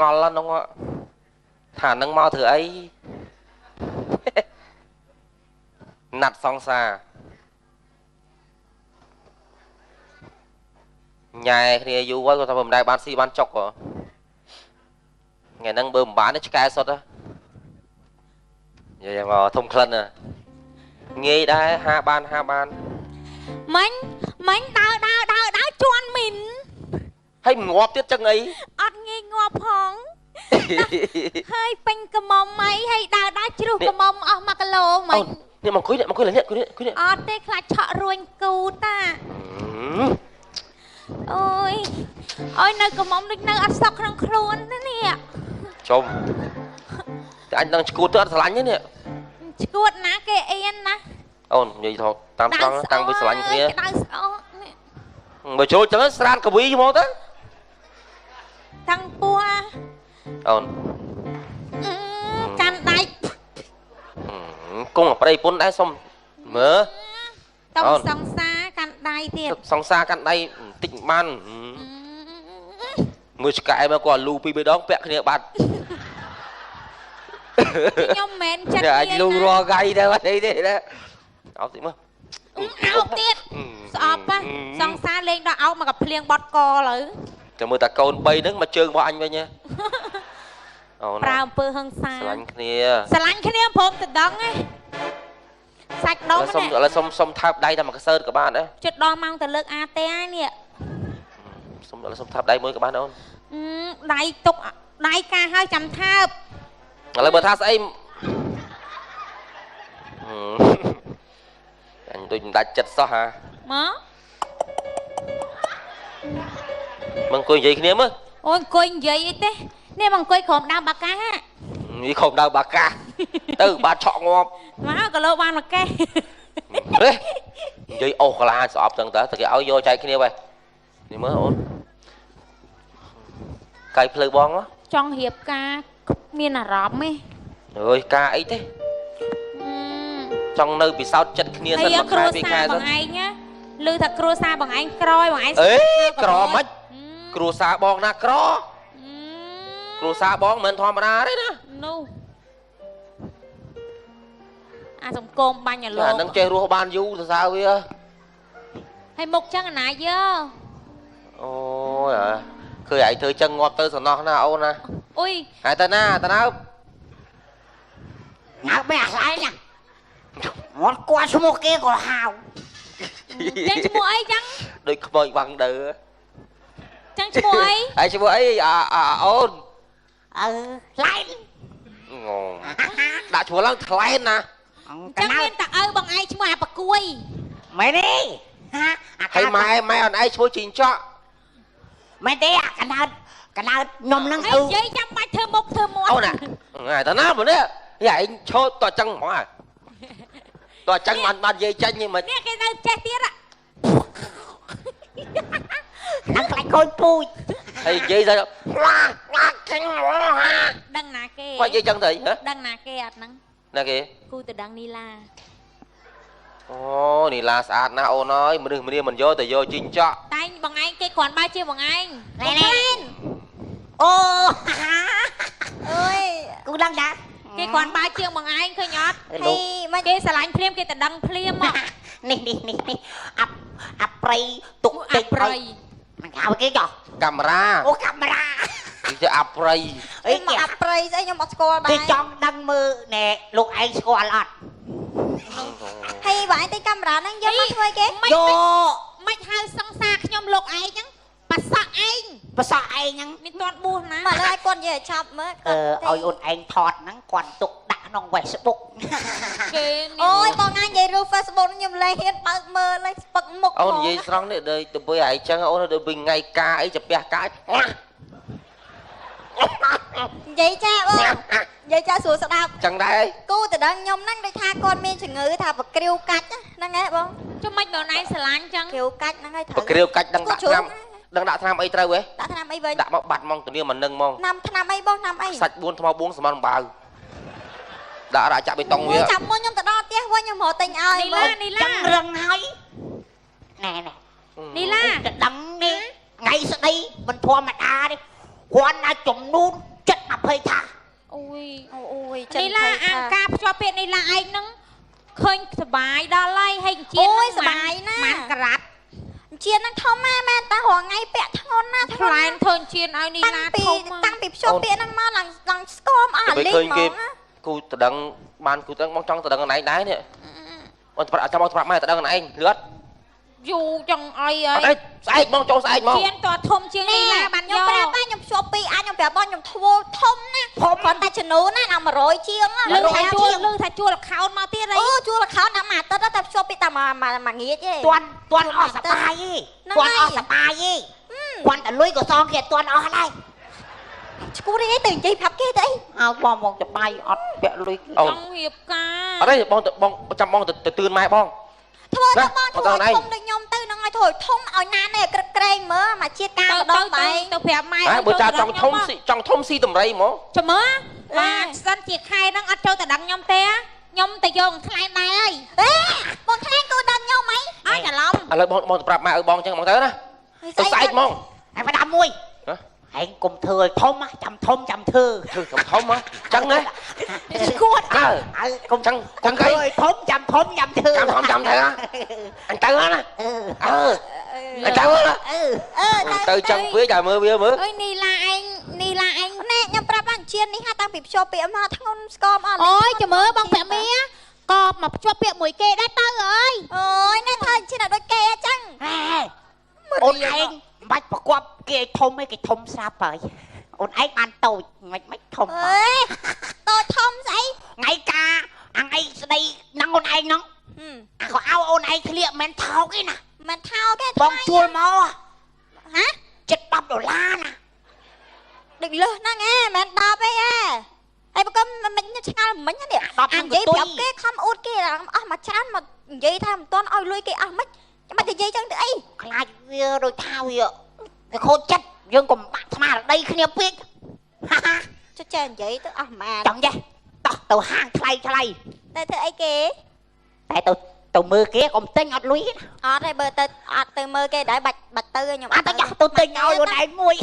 ងល់ហ្នឹងថានឹងមកធ្វើអីណាត់សង្សារញ៉ែគ្នាយូរហើយគាត់ថាមិនដែលបានស៊ីបានចុកថ្ងៃហ្នឹងបើមិនបានឆ្កែសុទ្ធនិយាយមកធំក្លិនងាយដែរហាបានហាបានមិញមិញដើរដើរដើរដើរជន់មីនហើយងាប់ទៀតចឹងអីអត់ងាយងាប់ផងហើយពេញកមុំអីហើយដើរដើរជ្រុះកមុំអស់1គីឡូមិញនេះមកអង្គុយនេះមកអង្គុយនេះអង្គុយនេះអត់ទេខ្លាចឆក់រួញគូតាអូយអូយនៅកមុំដូចនៅអត់សក់ក្នុងខ្លួនទេនេះចំតែអញដឹងឈួតទៅអត់ស្រឡាញ់ទេនេះឈួតណាគេអៀនណាអូននិយាយថតតាមត្រង់តាំងពីស្រឡាញ់គ្នាក្តៅស្អកបើចូលចឹងស្រាតកវីហ្មងទៅតាំងពោះអូនកាន់ដៃគង់ប្តីពុនដែរសុំមើលតំសង្សារកាន់ដៃទៀតសង្សារកាន់ដៃបន្តិចបានមើលឆ្កែមកគាត់លូពីរបីដងពាក់គ្នាបាត់ខ្ញុំមិនមែនចិត្តអាចលូរាល់ថ្ងៃដែរអត់អីទេណាអោបតិចមើលអោបទៀតស្អប់សង្សារលេងដល់អោបមកកភ្លៀងបត់កលើចាំមើលតាកូន3ហ្នឹងមកជើងរបស់អញវិញអូនប្រើអំពើហិង្សាស្រឡាញ់គ្នាស្រឡាញ់គ្នាព្រមទៅដឹងឯងសាច់ដុំនេះឥឡូវសុំថើបដៃតែមួយកសើតក៏បានដែរជិតដល់ម៉ោងទៅលើកអាទេហើយនេះសុំឥឡូវសុំថើបដៃមួយក៏បានអូនដៃទុកដៃការហើយចាំថើបឥឡូវបើថាស្អីអញដូចមិនដាច់ចិត្តសោះហាមកមកអង្គុយនិយាយគ្នាមើលអូអង្គុយនិយាយអីទេនេះមកអង្គុយក្រោមដើមបាកានេះក្រោមដើមបាកាទៅបាទឆក់ងាប់មកគីឡូបានមួយកេះនិយាយអូសកាឡាស្អប់ចឹងតើគេឲ្យយកចែកគ្នាបែនេះមើលអូនកាយផ្លូវបងចង់រៀបការមានអារម្មណ៍ទេអើយការអីទេចង់នៅពិសោធន៍ចិត្តគ្នាសិនមួយខែពីរខែសិនបងឯងណាឮថាគ្រួសារបងឯងក្រយបងឯងអេក្រមិនគ្រួសារបងណាក្រគ្រួសារបងមិនធម្មតាទេណានោះអាសង្គមបាញ់អាលោកអានឹងចេះរស់បានយូរសរសើរវាហើយមុខចឹងអាណាយើអូយឃើញឯងធ្វើចឹងងាប់ទៅសំណោះណាអូនណាអុយហើយទៅណាទៅណាងើបបែអាស្អែកណាមកគាត់ឈ្មោះគេក៏ហៅចឹងឈ្មោះអីចឹងដូចខ្មោចវ៉ាងដើចឹងឈ្មោះអីហើយឈ្មោះអីអាអូនអឺថ្លែនដាក់ឈ្មោះឡើងថ្លែនណាចឹងមានតែឪបងឯងឈ្មោះអាប្រគួយមែនទេហើយម៉ែម៉ែអូនឯងឈ្មោះជីងចក់មែនទេអាកណើតកណើតខ្ញុំនឹងឪនិយាយចាំបាច់ធ្វើមុខធ្វើមាត់អូនណាថ្ងៃតាណាមកនេះឯងឈោតតចឹងហ្មងតចឹងបានបាននិយាយចាញ់មិននេះគេនៅចេះទៀតហ្នឹងខ្លាចខូចពូជហើយនិយាយទៅវ៉ាវ៉ាគិញដឹងណាគេគាត់និយាយចឹងទៅហ៎ដឹងណាគេអត់ហ្នឹងណាគេគូទៅដឹងនីឡាអូនីឡាស្អាតណាស់អូនអើយមនុស្សម្នាមិនយកតែយកជីងចក់តែបងឯងគេគ្រាន់បើជាបងឯងអូអើយគូដឹងដែរគេគ្រាន់បើជាងបងឯងឃើញអត់ហើយគេស្រឡាញ់ភ្លាមគេទៅដឹងភ្លាមមកនេះនេះនេះនេះអាប្រៃទុកអាប្រៃមិនហៅគេចុះកាមេរ៉ាអូកាមេរ៉ាគេជាអាប្រៃអីមកអាប្រៃស្អីខ្ញុំអត់ស្គាល់ដែរគេចង់ដឹងមើលណែលោកឯងស្គាល់អត់ហើយបើឯងទិញកាមេរ៉ាហ្នឹងយកមកធ្វើគេយកមិនហៅសង្សារខ្ញុំលោកឯងហ្នឹងប្រសក់ឯងប្រសក់ឯងហ្នឹងមានទាន់បួសណាមកលើឲ្យគាត់និយាយឲ្យឆាប់មើលគាត់ឲ្យអូនឯងថតហ្នឹងគាត់ទុកដាក់ក្នុង Facebook គេអូយបងអញនិយាយរឿង Facebook ខ្ញុំលែងហ៊ានបើកមើលលែងស្ពឹកមុខអូននិយាយស្រង់នេះដូចទៅវិញឯងចឹងអូនដូចវិញថ្ងៃការអីចាពះការនិយាយចាបងនិយាយចាស្រួលស្ដាប់ចឹងដែរគូទៅដឹងខ្ញុំហ្នឹងដូចថាគាត់មានជំងឺថាប្រគ្រាវកាច់ហ្នឹងហ៎បងចុះមិនបងឯងស្រឡាញ់ចឹងគ្រាវកាច់ហ្នឹងហើយប្រគ្រាវកាច់ដឹងដាក់ថ្នាំដឹងដាក់ថ្នាំអីត្រូវហ៎ដាក់ថ្នាំអីវិញដាក់មកបាត់ហ្មងធានាមិននឹងហ្មងថ្នាំអីបងថ្នាំអីសាច់4ថ្ម4សមអំបៅដាក់រចាក់បេតុងវាចាំមុនខ្ញុំទៅដល់ផ្ទះវិញខ្ញុំរកទិញឲ្យនីឡានីឡាចឹងរឹងហើយណែណែនីឡាទៅដឹងនេះថ្ងៃស្ដីមិនធម្មតាទេគាត់ណាចំនួន ចិត្ត20ថា អូយ អូយចិត្ត នីឡាអាការភ្ជាប់ពាក្យនីឡាឯងហ្នឹងឃើញសបាយដល់ហើយហើយជាតិ អូយសបាយណា ម៉ានក្រាត់ ជាតិហ្នឹងធំណាស់មែនតារាល់ថ្ងៃពាក់ធ្ងន់ណាស់ ថ្លែងធ្វើជាតិឲ្យនីឡាធំ តាំងពីភ្ជាប់ពាក្យហ្នឹងមកឡើងឡើងស្គមអស់អាលីងហ្មង គូតដឹងបានគូតដឹងបងចង់តដឹងកន្លែងដែរនេះបងប្រាប់ចាំបងប្រាប់ម៉ែតដឹងកន្លែងលឿន យូរចង់អីអី អត់ស្អែកបងចូលស្អែកមក ជាងតធំជាងនេះឡាបាន ខ្ញុំប្រាប់បានខ្ញុំភ្ជាប់ពីអាចខ្ញុំប្រាប់បងខ្ញុំធ្វើធំណាស់គ្រាន់តែចំនួនណាដល់100ជាង លឺថាជួលលឺថាជួលល្ខោនមកទៀតអី អូជួលល្ខោនដល់មួយអាទិត្យតែភ្ជាប់ពីតែមួយងាកទេ ទាន់ទាន់អស់សបាយទេទាន់អស់សបាយទេគ្រាន់តែលុយក៏សងគេទាន់អស់ដែរ ឈួរអីទៅនិយាយប្រាប់គេទៅអី អើបងមកចបាយអត់ពាក់លុយ ចង់រៀបការ អត់ទេបងបងចាំបងទៅទឿនម៉ែបង ធ្វើទៅបងធ្វើធំដូចខ្ញុំទៅនឹងឲ្យធ្វើធំឲ្យណានេះក្រឹកក្រែងមើលមកជាតិការម្ដងបែង ទៅប្រាប់ម៉ែ បើចាចង់ធំស៊ីចង់ធំស៊ីតម្រៃហ្មង ចាំមើលបាទសិនជាខែហ្នឹងអត់ចូលទៅដឹងខ្ញុំទេខ្ញុំទៅយកថ្លែងដែរហើយ អេបងថ្លែងគូដឹងខ្ញុំហី អើច្រឡំ ឥឡូវបងបងទៅប្រាប់ម៉ែឲ្យបងចឹងហ្មងទៅណាទៅស្អែកហ្មង ហើយផ្ដាំមួយហែងកុំធ្វើឲ្យធំចាំធំចាំធ្វើ ធ្វើធំធំហ៎ចឹងណា ឈួតអើកុំចឹងចឹងគេឲ្យធំចាំធំចាំធ្វើ ចាំធំចាំធ្វើអញទៅណាអឺអញទៅណា អឺទៅចឹងវាចាំមើលវាមើល អើយនីឡាឯងនីឡាឯង ណែខ្ញុំប្រាប់បានជានេះហាតាំងពីភ្ជាប់ពាក្យមកធ្ងន់ស្គមអស់ អូយចាំមើលបងប្រាក់មីក៏មកភ្ជាប់ពាក្យមួយគេដែរទៅអើយ អូយណែធ្វើជាដូចគេអញ្ចឹង អូនឯងមិនបាច់ប្រកបគេធំឯងគេធំស្រាប់ហើយអូនឯងបានតូចមិនមិនធំ អេតូចធំស្អី ថ្ងៃការអញឯងស្ដីនឹងអូនឯងហ្នឹងអាក៏ឲ្យអូនឯងធ្លាក់មិនថោកទេណា មិនថោកទេ បងជួលមក ហ៎ ចិត្ត10ដុល្លារណា ដូចលើសហ្នឹងឯងមិន10អីឯងហើយបើកុំមិនឆ្ងល់មិញនេះអានិយាយប្រាប់គេខំអួតគេអស់មកច្រើនមកនិយាយថាមិនទាន់ឲ្យលុយគេអស់មិនចាំបាច់និយាយចឹងទៅអី ខ្លាចវាដូចថាវាវាខូចចិត្តយើងកុំបាក់ស្មារតីគ្នាពេក ចុះចេះនិយាយទៅអស់ម៉ាន ចង់ចេះតោះទៅហាងថ្លៃថ្លៃ តែធ្វើអីគេ តែទៅទៅមើលគេកុំទិញអត់លុយ អត់ទេបើទៅអត់ទៅមើលគេដែរបាច់បាច់ទៅខ្ញុំ អត់ទៅចាស់ទៅទិញឲ្យខ្លួនឯងមួយ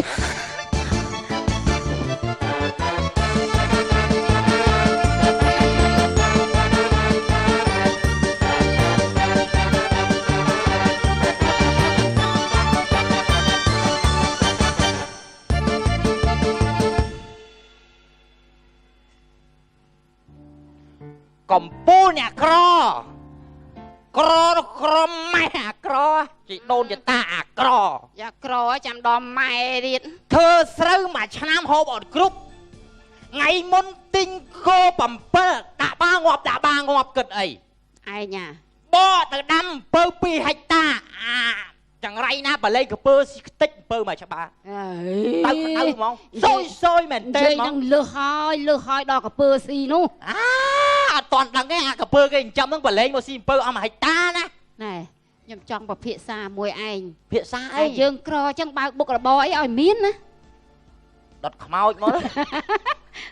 កំពូលអ្នកក្រក្រក្រម៉ែអាក្រជីដូនចតាអាក្រ យ៉ាក្រចាំដល់ម៉ែទៀត ធ្វើស្រូវមួយឆ្នាំហូបអត់គ្រប់ថ្ងៃមុនទិញគោ7ដាក់បាងាប់ដាក់បាងាប់គិតអី ឯងណា បកទៅដាំអំពៅ2ហិកតាអាចង្រៃណាបលេងកពើស៊ីខ្ទេចអំពៅមកច្បាស់ទៅក្តៅហ្មងស៊យស៊យមែនទេហ្មងនឹងលើសហើយលើសហើយដល់កពើស៊ីនោះ អាអត់តន់ដឹងទេអាកពើគេចិញ្ចឹមហ្នឹងបលេងមកស៊ីអំពៅអស់1ហិកតាណា ណែខ្ញុំចង់ពិភាក្សាមួយឯង ភាសាអី យើងក្រអញ្ចឹងបើកបុករបរអីឲ្យមានណា ដុតខ្មោចមក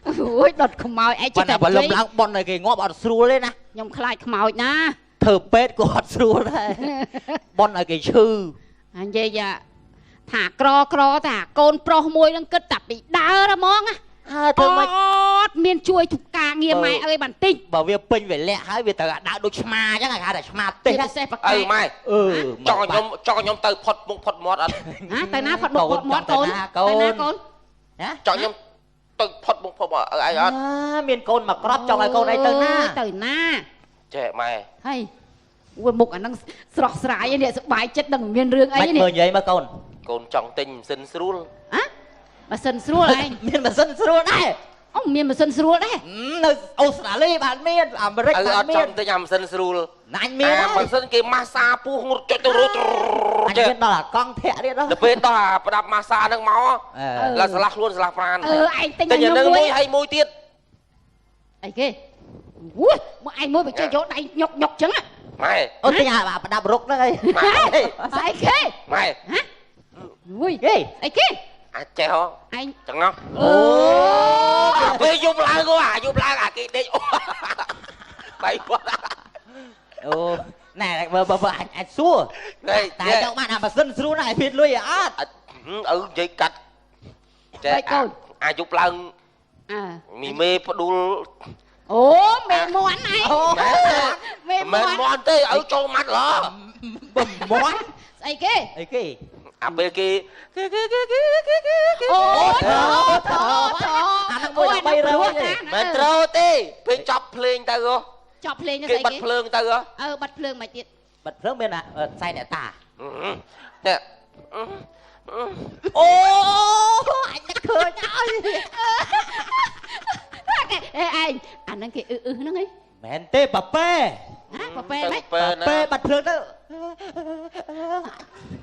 អូយដុតខ្មោចឯង ចិត្តតែបលំឡើងប៉ុនឲ្យគេងាប់អត់ស្រួលទេណា ខ្ញុំខ្លាចខ្មោចណា ធ្វើពេទ្យក៏អត់ស្រួលដែរប៉ុនឲ្យគេឈឺ អញនិយាយថាក្រក្រថាកូនប្រុសមួយនឹងគិតតែពីដើរហ្មងណា អើធ្វើម៉េច អត់មានជួយធ្វើការងារម៉ែអើយបន្តិច បើវាពេញវលៈហើយវាត្រូវដើរដូចឆ្មាអញ្ចឹងគេហៅថាឆ្មាទេស ពិសេសប្រកែ អើម៉ែ អឺ ចង់ខ្ញុំចង់ខ្ញុំទៅផុតមុខផុតមាត់អត់ ណាទៅណាផុតមុខផុតមាត់កូនទៅណាកូន ណា ចង់ខ្ញុំទៅផុតមុខផុតមាត់អើឯងអត់ មានកូនមកក្របចង់ឲ្យកូនឯងទៅណា ទៅណា ចេះម៉ែ ហើយអូយមុខអាហ្នឹងស្រស់ស្រាយនេះសប្បាយចិត្តដឹងមានរឿងអីនេះ មើលនិយាយមកកូន កូនចង់ទិញម៉ាស៊ីនស្រួល ហ៎ម៉ាស៊ីនស្រួលឯង មានម៉ាស៊ីនស្រួលដែរ អូមានម៉ាស៊ីនស្រួលដែរ នៅអូស្ត្រាលីបានមានអាមេរិកបានមាន អត់ចង់ទិញអាម៉ាស៊ីនស្រួល ណាញ់មាន ម៉ាស៊ីនគេម៉ាសាពោះងត់ចុចទៅរត់ អញមានដល់អាកង់ធាក់ទៀត ដល់ពេលដល់អាប្រដាប់ម៉ាសាហ្នឹងមកឡើងឆ្លាស់ខ្លួនឆ្លាស់ប្រាន អឺឯងទិញអានឹងមួយហើយមួយទៀត អីគេអូយមកឯងមួយបើចេះយកដៃញុកញុកចឹង ម៉ែ អូទិញអាប្រដាប់រុកហ្នឹងអី ម៉ែ ស្អីគេ ម៉ែ ហ៎អូយអីគេ អាចចេះហ៎ ឯង ចង្អុលអូពេលយប់ឡើងអាយប់ឡើងអាគេដេកអូបាយគាត់ អូណែបើបើអញអាចសួរតែចង់បានអាម៉ាស៊ីនស្រួលណាស់ឲ្យមានលុយអត់ អឺនិយាយកាត់ចេះអាយប់ឡើង អើ មីមេផ្ដួល អូមេមន់ឯងមេម មិន ន់ មន់ទេឲ្យចូលម៉ាត់ឡ បំមន់ ស្អីគេ អីគេ អាពេលគេគេគេគេគេគេគេ អូថថថ អាហ្នឹងមួយ300ទេ មិនត្រូវទេពេលចប់ភ្លេងទៅហ៎ ចប់ភ្លេងទៅ គេបាត់ ស្អីគេ ភ្លើងទៅហ៎ អឺបាត់ភ្លើងមិនទៀត បាត់ភ្លើងមានអាខ្សែអ្នកតា នេះ អូអញនឹកឃើញហើយ អេឯងអាហ្នឹងគេអ៊ឺអ៊ឺហ្នឹងឯង មែនទេប៉ាប៉ែ ហ៎ប៉ប៉ែម៉េច ប៉ែ ប៉ាប៉ែបាត់ភ្លើងទៅ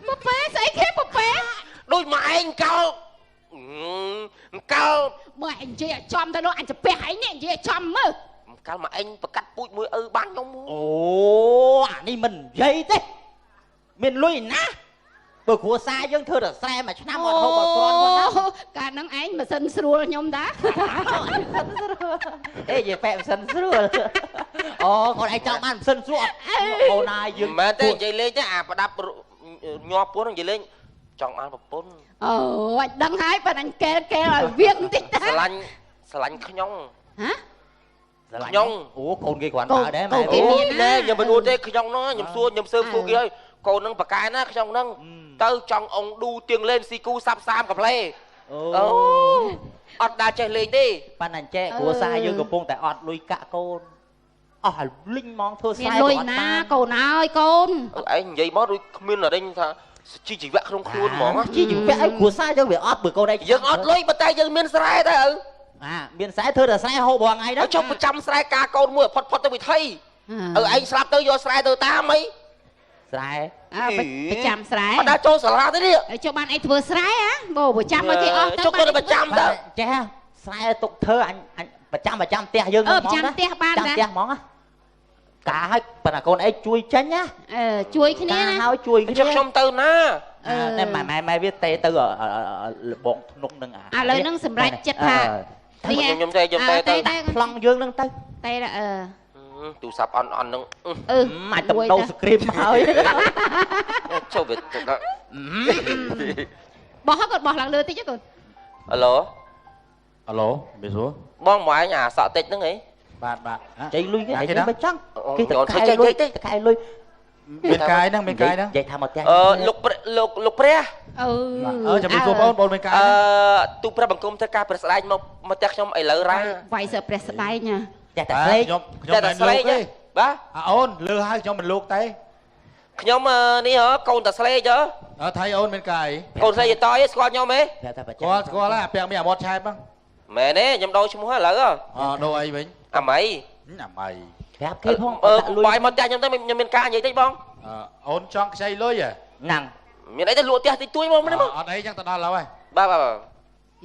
ប៉ប៉ែស្អីគេប៉ប៉ែ ដូចមកឯងកោកោ មើលឯងនិយាយឲ្យចំទៅនោះអញចាពះឯងនេះនិយាយឲ្យចំមើល កាលមកឯងប្រកាត់ពូជមួយឪបានខ្ញុំ អូអានេះមិននិយាយទេមានលុយណាបើគ្រួសារយើងធ្វើតែស្រែមួយឆ្នាំអត់ហូបអត់គ្រាន់ផងណា កាលហ្នឹងឯងម៉ាស៊ីនស្រួលខ្ញុំតា អេនិយាយប៉ែម៉ាស៊ីនស្រួលអូគាត់ឯងចង់បានម៉ាស៊ីនស្រួលអត់អូនណាយើង មិនមែនទេនិយាយលេងទេអាប្រដាប់ញាប់ពួននិយាយលេងចង់បានប្រពន្ធ អូអញដឹងហើយប៉ុន្តែអញកែលកែលឲ្យវៀងបន្តិចតា ស្រឡាញ់ស្រឡាញ់ខ្ញុំ ហ៎ ខ្ញុំ អូកូនគេគ្រាន់បើដែរម៉ែ អូណែខ្ញុំមិនអួតទេខ្ញុំហ្នឹងខ្ញុំសួរខ្ញុំសើសួរគេហើយកូនហ្នឹងប៉កែណាខ្ញុំហ្នឹងទៅចង់អងឌូទៀងលេនស៊ីគូសាប់សាមកាផ្លេ អូ អូអត់ដើរចេះលេងទេ ប៉ាន់អញ្ចេះគ្រួសារយើងកំពុងតែអត់លុយកាក់កូនអស់ឲ្យលិញហ្មងធ្វើ មាន ស្រែ លុយណាកូនអើយកូន ឯងនិយាយមកដូចគ្មានអរិញថាជីជីវៈក្នុងខ្លួនហ្មង ជីជីវៈឲ្យគ្រួសារយើងវាអត់បើកូនឯង យើងអត់លុយប៉ុន្តែយើងមានស្រែដែរឪ អាមានស្រែធ្វើតែស្រែហូបរាល់ថ្ងៃ ហើយចុះប្រចាំស្រែការកូនមួយផុតផុតទៅវិថីឪឯងស្លាប់ទៅយកស្រែទៅតាមអី ស្រែ អើប្រចាំស្រែ អត់ដើរចូលសាលាទេនេះ ហើយចុះបានអីធ្វើស្រែហ៎បើប្រចាំឲ្យគេអស់ទៅ ចុះគាត់ប្រចាំទៅ ចេះស្រែទុកធ្វើអញអញប្រចាំប្រចាំផ្ទះយើង អឺប្រចាំផ្ទះបាន ចាំ តា ផ្ទះហ្មងកាឲ្យប៉ុន្តែកូនឯងជួយចេញណា អឺជួយគ្នា កា ណា ឲ្យជួយគ្នា ចុះខ្ញុំទៅណា តែម៉ែម៉ែម៉ែវាទេទៅលបងធ្នងនឹងអា ឥឡូវហ្នឹងសម្រេចចិត្តថានេះ ខ្ញុំទេខ្ញុំទេទៅ ប្លង់យើងនឹងទៅ តែអឺ ទូរស័ព្ទអន់អន់នឹង អឺ អាចតំដោស្គ្រីមហើយ ចូលវាទៅដល់ បោះគាត់បោះឡើងលើតិចកូន អាឡូ អាឡូមេសួរ បងមកឯងអាសក់តិចហ្នឹងអី បាទបាទ ចៃលុយគេឯងមិនចង់គេ គេ តកែលុយតកែលុយ មានកាយហ្នឹងមានកាយហ្នឹង និយាយថាមកផ្ទះ អឺលោកព្រះលោកលោកព្រះ អឺ អឺចាំមេសួរបងបងមានកាយ អឺទូព្រះបង្គំធ្វើការព្រះស្ដេចមកមកផ្ទះខ្ញុំឥឡូវរ៉ា វាយសើព្រះស្ដែងណា ចេះតែស្លេក ខ្ញុំខ្ញុំ តែតែ មិនលោក ស្លេក ទេ បាទ អាអូនលើហើយខ្ញុំមិនលោកទេ ខ្ញុំនេះហ៎កូនតាស្លេកហ៎ អើថៃអូនមានកាយក ូនស្លេកយតយស្គាល់ខ្ញុំហ៎ ប្រាប់ថាប្រ ស្គាល់ស្គាល់ហើយអាពាក់មានអាមាត់ឆែបហ្នឹង មែនទេខ្ញុំដូរឈ្មោះឥឡូវ អដូរអីវិញ អាម៉ៃ អាម៉ៃ ប្រាប់គេផង អឺបាយមកផ្ទះខ្ញុំទៅខ្ញុំមានការនិយាយតិចបង អូនចង់ខ្ចីលុយហ៎ ហ្នឹង មានអីទៅលក់ផ្ទះតិចតួចមកនេះមក អត់អីចឹងទៅដល់ឡើយហើយ បាទបាទ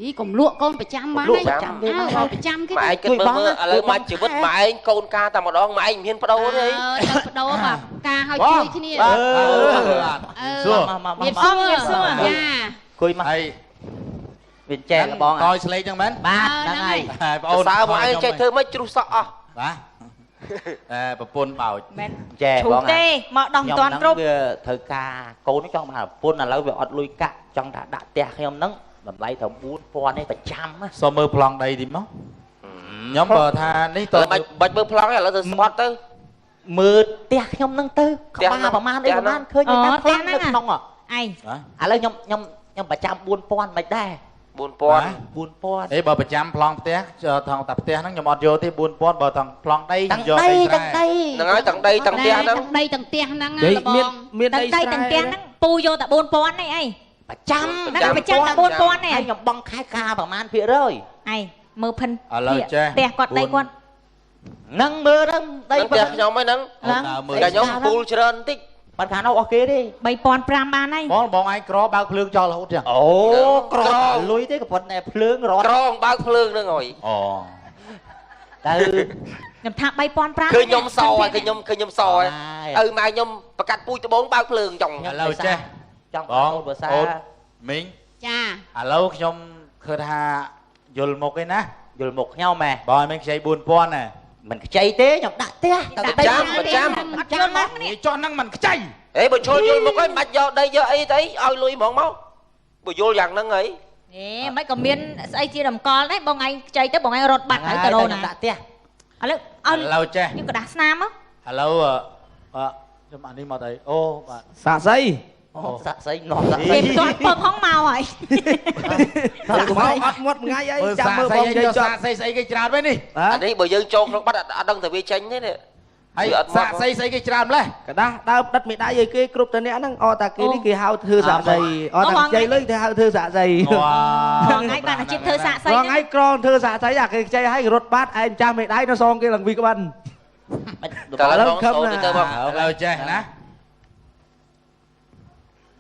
អីកុំលក់កូនប្រចាំបាន លក់ប្រចាំគេ អើ បាន ប្រចាំគេ ម៉ែឯងគិតមើលមើលឥឡូវមកជីវិតម៉ែឯងកូនការតែម្ដងម៉ែឯងមិនហ៊ានបដូរទេ អឺទៅបដូរបាទការឲ្យជួយគ្នា បាទបាទសួរ មកមក ញៀប មក សួរសួរចា គួយមក ហើយ វាចែកលបង តយស្លេកចឹងមែន បាទហ្នឹងហើយ ហើយបងអូន សើបងឯងចេះធ្វើមិនជ្រុះសក់អស់ បាទអែប្រពន្ធបោច មែន ចែ ឈូ បង ទេមកដោះមិនទាន់គ្រប់ វាត្រូវការកូនចង់បានប្រពន្ធឥឡូវវាអត់លុយកាក់ចង់ថាដាក់ផ្ទះខ្ញុំហ្នឹងតម្លៃត្រឹម4000នេះប្រចាំណា សូមមើលប្លង់ដីទីមកខ្ញុំបើថានេះត តើបាច់បាច់មើលប្លង់ឯងឥឡូវទៅស្បត់ទៅ មើលផ្ទះខ្ញុំហ្នឹងទៅក្បាលប្រហែលអីប្រហែលឃើញតាមប្លង់នៅក្នុង ឯង ឥឡូវខ្ញុំខ្ញុំខ្ញុំប្រចាំ4000មិនដែរ 4000 4000 អេបើប្រចាំប្លង់ផ្ទះថងតែផ្ទះហ្នឹងខ្ញុំអត់យកទេ4000បើថងប្លង់ដី តាំង ខ្ញុំយក ដី ដីស្រែ តាំងដី ហ្នឹងហើយទាំងដីទាំងផ្ទះហ្នឹង ទាំងដីទាំងផ្ទះហ្នឹង និយាយ លបង មាន ទាំង ដី ដីទាំងផ្ទះហ្នឹងពូយកតែ4000នេះអី ប្រចាំ ហ្នឹងប្រចាំតែ4000នេះ ហើយខ្ញុំបង់ខែការប្រហែលភាគរយ ឯងមើលភិន ឥឡូវចេះ ផ្ទះគាត់ដីគាត់ ហ្នឹងមើលហ្នឹងដី ហ្នឹងផ្ទះខ្ញុំហ្នឹង អូនដើរមើល តែខ្ញុំពូលច្រើនតិច បានខាងនោះអស់គេទេ 3500បានហើយ បងបងឯងក្របើកភ្លើងចោលរហូតចឹង អូក្រលុយទេក៏ប៉ុន្តែភ្លើងរត់ ក្រងបើកភ្លើងហ្នឹងហើយ អូ ទៅ ខ្ញុំថា3500 ឃើញខ្ញុំសហើយឃើញខ្ញុំឃើញខ្ញុំសហើយឪម៉ែខ្ញុំប្រកាត់ពូជត្បូងបើកភ្លើងចង់ ឥឡូវចេះ ចង់ បង អូនភាសា អូនមីង ចា ឥឡូវខ្ញុំឃើញថាយល់មុខឯណា យល់មុខខ្ញុំម៉ែ បងឲ្យមីងខ្ចី4000ណា មិនខ្ចីទេខ្ញុំដាក់ផ្ទះ ប្រចាំប្រចាំ អត់យល់មកនេះ ចោះហ្នឹងមិនខ្ចី អេបើឈលយល់មុខហើយមិនបាច់យកដីយកអីទៅអីឲ្យលុយហ្មងមកបើយល់យ៉ាងហ្នឹងហី អេមិនក៏មានស្អីជាតម្កល់ដែរបងឯងខ្ចីទៅបងឯងរត់បាត់ហើយទៅរណា ដាក់ផ្ទះ ឥឡូវ ឥឡូវចេះ យកกระดาษស្នាមមក ឥឡូវខ្ញុំអានេះមកទៅអូបាទ សាក់សី អូសាក់សីនាំសាក់សី គេផ្ទាត់ពឹងហងមកហើយ មកអត់មាត់ថ្ងៃអីចាំមើលបងនិយាយចប់ សាក់សីស្អីគេច្រើនវិញនេះ អានេះបើយើងចូលក្នុងបាត់អត់ដឹងតែវាចេញទេនេះ ហើយសាក់សីស្អីគេច្រើនម្លេះ กระดาษដើមដិតមេដៃឲ្យគេគ្រប់តែអ្នកហ្នឹងអតាគេនេះគេហៅធ្វើសាក់សីអតាខ្ចីលុយគេហៅធ្វើសាក់សី ថ្ងៃបានអាជីពធ្វើសាក់សី ថ្ងៃក្រងធ្វើសាក់សីអាគេខ្ចីឲ្យរត់បាត់ឯងចាស់មេដៃនៅសងគេឡើងវីក្បិន តើឡូវបងសូទៅទៅបង ឥឡូវចេះណា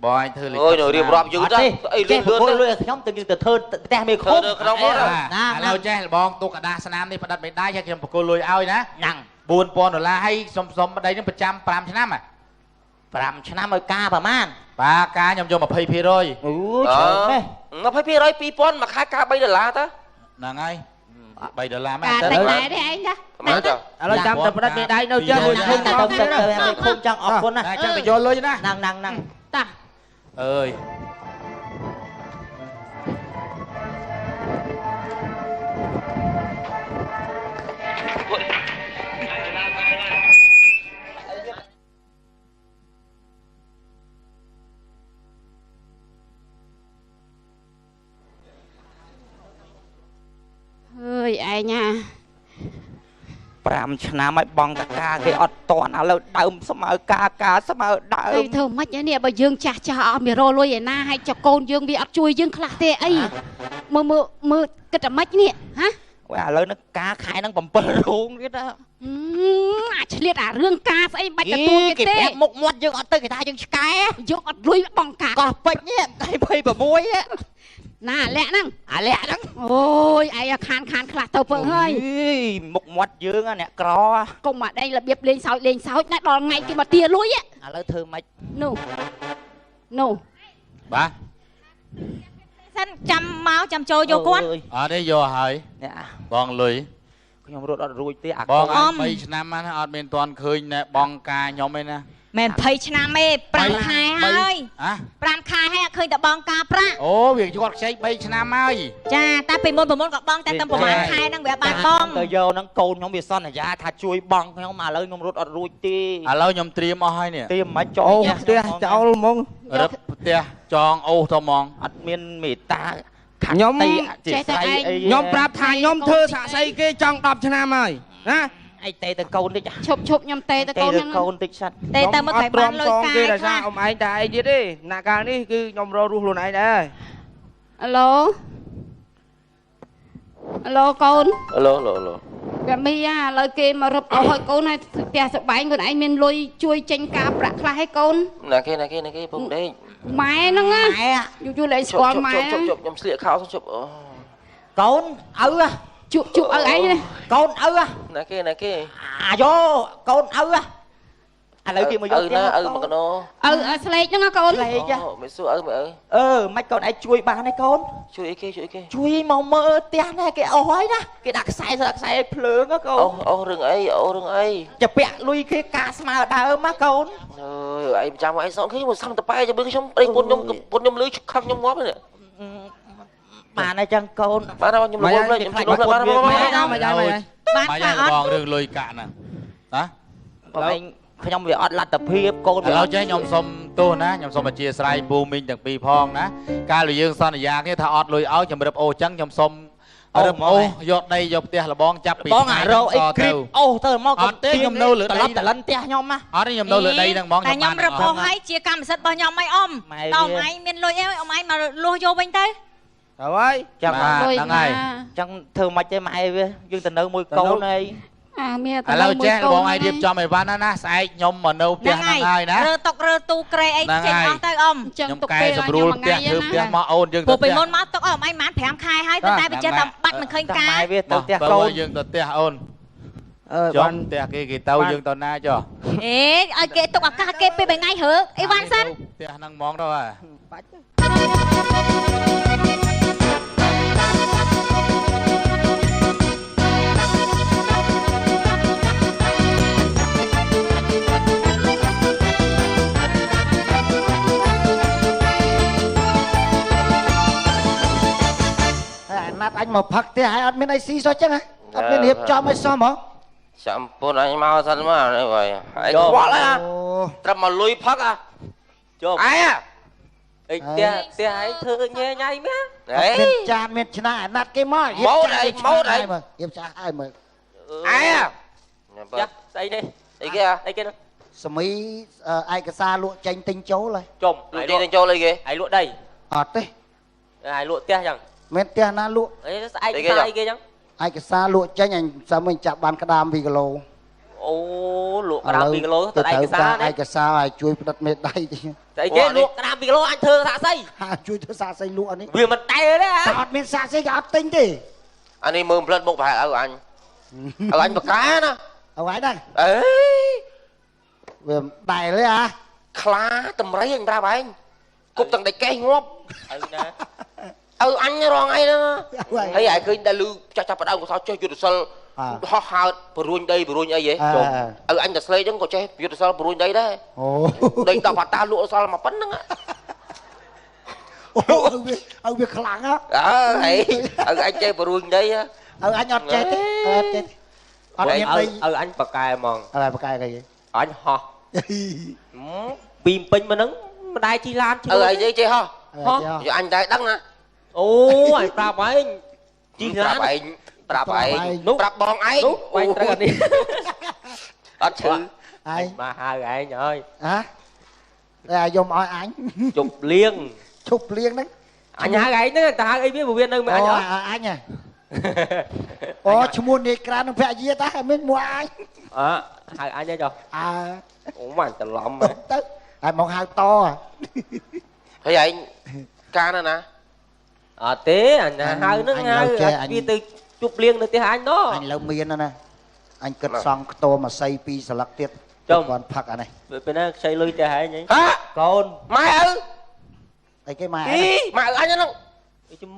បងឯងធ្វើលិខិត អូយនៅរៀបរាប់យឺតទៅអីលឿនលឿន លុយឲ្យខ្ញុំទៅយើងទៅធ្វើផ្ទះមេឃុំ ក្នុងមក ណាឥឡូវចេះបងទុកกระดาษស្នាមនេះផ្ដិតមេដៃឲ្យខ្ញុំបកគលលុយឲ្យណា ហ្នឹង 4000 ដុល្លារឲ្យសុំសុំប្តីនឹងប្រចាំ5ឆ្នាំ 5ឆ្នាំឲ្យការប្រហែល បាទការខ្ញុំយក 20% អូច្រើនម៉េះ 20% 2000 មួយខែការ3ដុល្លារទៅ ហ្នឹងហើយ3ដុល្លារមែន តែតែទេឯងណា ឥឡូវចាំតែផ្ដិតមេដៃនៅចេះមួយឃុំ ទៅទៅទៅឃុំចង់អរគុណណា ចាំទៅយកលុយណា ហ្នឹងហ្នឹងហ្នឹង តា អើយ អើយឯងណា 5ឆ្នាំឲ្យបងតកាគេអត់តន់ឥឡូវដើមស្មើការការស្មើដើម ធ្វើម៉េចនេះបើយើងចាស់ចាស់អត់មានរលុយឯណាហើយចកូនយើងវាអត់ជួយយើងខ្លះទេអីមើលមើលមើលគិតតែម៉េចនេះហ៎ អូយឥឡូវនឹងការខែនឹង7រោងទៀតណា អាឆ្លៀតអារឿងការស្អីមិនបាច់ទទួលគេទេ គេប្រាប់មុខមាត់យើងអត់ទៅគេថាយើងឆ្កែ យើងអត់លុយបងការ កោះពេជ្រនេះថ្ងៃ26 ណាអាលាក់ហ្នឹង អាលាក់ហ្នឹង អូយឯងខានខានខ្លះទៅពើហើយ មុខមាត់យើងអ្នកក្រ កុំមកដេញរបៀបលេងសើចលេងសើចណាដល់ថ្ងៃគេមកទាលុយ ឥឡូវធ្វើម៉េច នោះនោះ បាទ សិនចាំមកចាំចូលយកគាត់ អត់ទេយកហើយបងលុយ ខ្ញុំរត់អត់រួចទេ អាបងឯង3ឆ្នាំណាអត់មានទាន់ឃើញណែបងការខ្ញុំឯណា មិន20ឆ្នាំទេ5ខែហើយ5ខែហើយអត់ឃើញតែបងការប្រាក់ អូវាគាត់ខ្ចី3ឆ្នាំហើយ ចាតែពីមុនប្រមុនក៏បងតែតែប្រហែលខែហ្នឹងវាបានបង ទៅយកហ្នឹងកូនខ្ញុំវាសន្យាថាជួយបងខ្ញុំឥឡូវខ្ញុំរត់អត់រួចទេ ឥឡូវខ្ញុំត្រៀមអស់ហើយនេះ ត្រៀមមិនចោល ផ្ទះចោលហ្មង រឹបផ្ទះចងអូសទៅហ្មង អត់មានមេត្តា ខ្ញុំខ្ញុំប្រាប់ថាខ្ញុំធ្វើសាក់សីគេចង់10ឆ្នាំហើយណា ឯងទេទៅកូនតិច ឈប់ឈប់ខ្ញុំទេទៅកូន ទៅកូនតិចសិន ទេទៅមកក្រៃបានលុយកាយ គេដោយសារអ៊ំឯងតែឯងទៀតទេណាកាលនេះគឺខ្ញុំរស់រស់ខ្លួនឯងដែរ អាឡូអាឡូកូន អាឡូអាឡូអាឡូ កាមីឥឡូវគេមករឹបអស់ឲ្យកូនហើយផ្ទះសបែងខ្លួនឯងមានលុយជួយចេញការប្រាក់ខ្លះឲ្យកូន ណាគេណាគេណាគេពុកដេក ម៉ែហ្នឹងណាយូរយូរលែងស្គាល់ម៉ែ ជប់ជប់ខ្ញុំស្លៀកខោជប់ កូនឪ ជក់ជក់ឪឯងណា កូនឪ ណាគេណាគេ អាយ៉ូកូនឪឥឡូវគេមកយក ឪណាឪមកកណោ ឪស្លេកហ្នឹងកូន ស្លេក មិនសួរឪមិនឪ អឺមិនកូនឯងជួយបានទេកូន ជួយអីគេជួយអីគេ ជួយមកមើលផ្ទះណែគេអស់ហើយណាគេដាក់ខ្សែដាក់ខ្សែភ្លើងកូន អូអូរឿងអីអូរឿងអី ចាពាក់លុយគេការស្មើដើមណាកូន អើយឯងចាំឯងសងគេមកសំតប៉ែជាមួយខ្ញុំប្តីពុនខ្ញុំពុនខ្ញុំលឺខឹងខ្ញុំងាប់នេះ បានហើយចឹងកូន បានហើយខ្ញុំលួចខ្ញុំលួចបាន បានបាន បាន បានបងរឿងលុយកាក់ហ្នឹងណា បងឯងខ្ញុំវាអត់លទ្ធភាពកូន ឥឡូវចេះខ្ញុំសុំទោសណាខ្ញុំសុំអធិស្ឋានពូមីងទាំងពីរផងណាកាលយើងសន្យាគ្នាថាអត់លុយឲ្យខ្ញុំរឹបអូចឹងខ្ញុំសុំរឹបអូយកដីយកផ្ទះលបងចាប់ពី បងអារោអីគ្រីបអូទៅមក អត់ទេខ្ញុំនៅលើដី តលិនផ្ទះខ្ញុំណា អត់ទេខ្ញុំនៅលើដីហ្នឹងហ្មង តែខ្ញុំរឹបអូឲ្យជាកម្មសិទ្ធិរបស់ខ្ញុំអីអ៊ំតើអ៊ំឯងមានលុយអីអ៊ំឯងមកលួសយកវិញទៅ ទៅហើយ ចឹងហ្នឹងហើយចឹងធ្វើមិនទេម៉ែវាយើងទៅនៅមួយកូនអី អាមាន ឥឡូវចេះបងឯងរៀបចំអីវ៉ាន់ណាណាស្អែកខ្ញុំមកនៅផ្ទះហ្នឹងហើយណា រើតុករើទូក្រែអីចេញអស់ទៅអ៊ំ ខ្ញុំកែសម្រួលផ្ទះធ្វើផ្ទះមកអូនយើងទៅពីមុនមកទុកអ៊ំឯងប្រហែល5ខែហើយប៉ុន្តែវាចេះតែបាត់មិនឃើញការ ម៉ែវាទៅផ្ទះកូន យើងទៅផ្ទះអូន អឺ បានផ្ទះគេគេទៅយើងទៅណាចុះ អេឲ្យគេទុកឱកាសគេពេលមួយថ្ងៃរើអីវ៉ាន់សិន ផ្ទះហ្នឹងហ្មងទៅហ่า បាច់ អញមកផឹកផ្ទះហើយអត់មានអីស៊ីសោះចឹងហ៎អត់មានរៀបចំអីសោះហ្មងចាំពុនអញមកសិនមកនេះបើឯងខ្វល់ហ៎ត្រឹមមកលុយផឹកហ៎ជុំឯងអីផ្ទះផ្ទះឯងធ្វើញ៉ែញ៉ៃមែនមានចានមានឆ្នាំអាណត្តិគេមករៀបចានមកឯងរៀបចានឲ្យមើលឯងចាស្អីនេះអីគេអីគេនោះសមីឯកសារលក់ចេញទិញចូលហើយជុំលក់ទិញចូលអីគេឯងលក់ដីអត់ទេឯងលក់ផ្ទះចឹងមានផ្ទះណាលក់អីស្អែកសារអីគេចឹងឯកសារលក់ចេញអញចាំវិញចាប់បានក្តាម2គីឡូអូលក់ក្តាម2គីឡូទៅឯកសារឯកសារឲ្យជួយផ្ដិតមេដៃស្អីគេលក់ក្តាម2គីឡូអញធ្វើសាក់សីជួយធ្វើសាក់សីលក់អានេះវាមិនតែទេតែអត់មានសាក់សីក៏អត់ទិញទេអានេះមើលផ្លិតមុខប្រហែលឲ្យអញឲ្យអញបកាណាឲ្យអញដែរអេវាមិនដែលទេអាខ្លាតម្រៃអញប្រាប់ឯងគប់ទាំងដៃកេះងាប់ឲ្យណាឪអញរងអីហ្នឹងហើយឯងឃើញដែលលឺចាស់ចាស់បដៅកសោចេះយុទ្ធសិលហោះហើតបរួញដីបរួញអីហ៎ឪអញតែស្លេកហ្នឹងក៏ចេះយុទ្ធសិលបរួញដីដែរអូដី10បាតាលក់សល់មកប៉ុណ្្នឹងអូឲ្យវាខ្លាំងហ៎អើឪអញចេះបរួញដីឪអញអត់ចេះទេអត់ចេះអត់មានដីឪអញបកែហ្មងឪបកែគេអញហោះពីពេញមកហ្នឹងមិនដែរជីឡានឪឯងចេះហោះយកអញដែរដឹងណាអូអញប្រាប់ឯងជីឡានប្រាប់ឯងប្រាប់ឯងប្រាប់បងឯងបាញ់ត្រូវអានេះអត់ឈឺឯងមកហៅឯងហើយហ៎តែយកមកឲ្យអញជប់លៀងជប់លៀងហ្នឹងអញហៅឯងហ្នឹងតែហៅអីវាវានៅមិនអញអត់អញហ៎អូឈ្មោះនាយក្រាននឹងភរិយាតាមានមួយអញអើហៅអញហ៎ចុះអើអូមិនច្រឡំទៅហើយមកហៅតហើយឯងកានណាអត់ទេអញហៅហ្នឹងហៅវាទៅជប់លៀងនៅផ្ទះអញនោះអញលើមានណាអញគិតសង់ខ្ទមអាស័យ2ស្លឹកទៀតគាត់ផឹកអានេះពេលណាខ្ចីលុយផ្ទះឯងហីកូនម៉ែឪអីគេម៉ែម៉ែឪអញហ្នឹង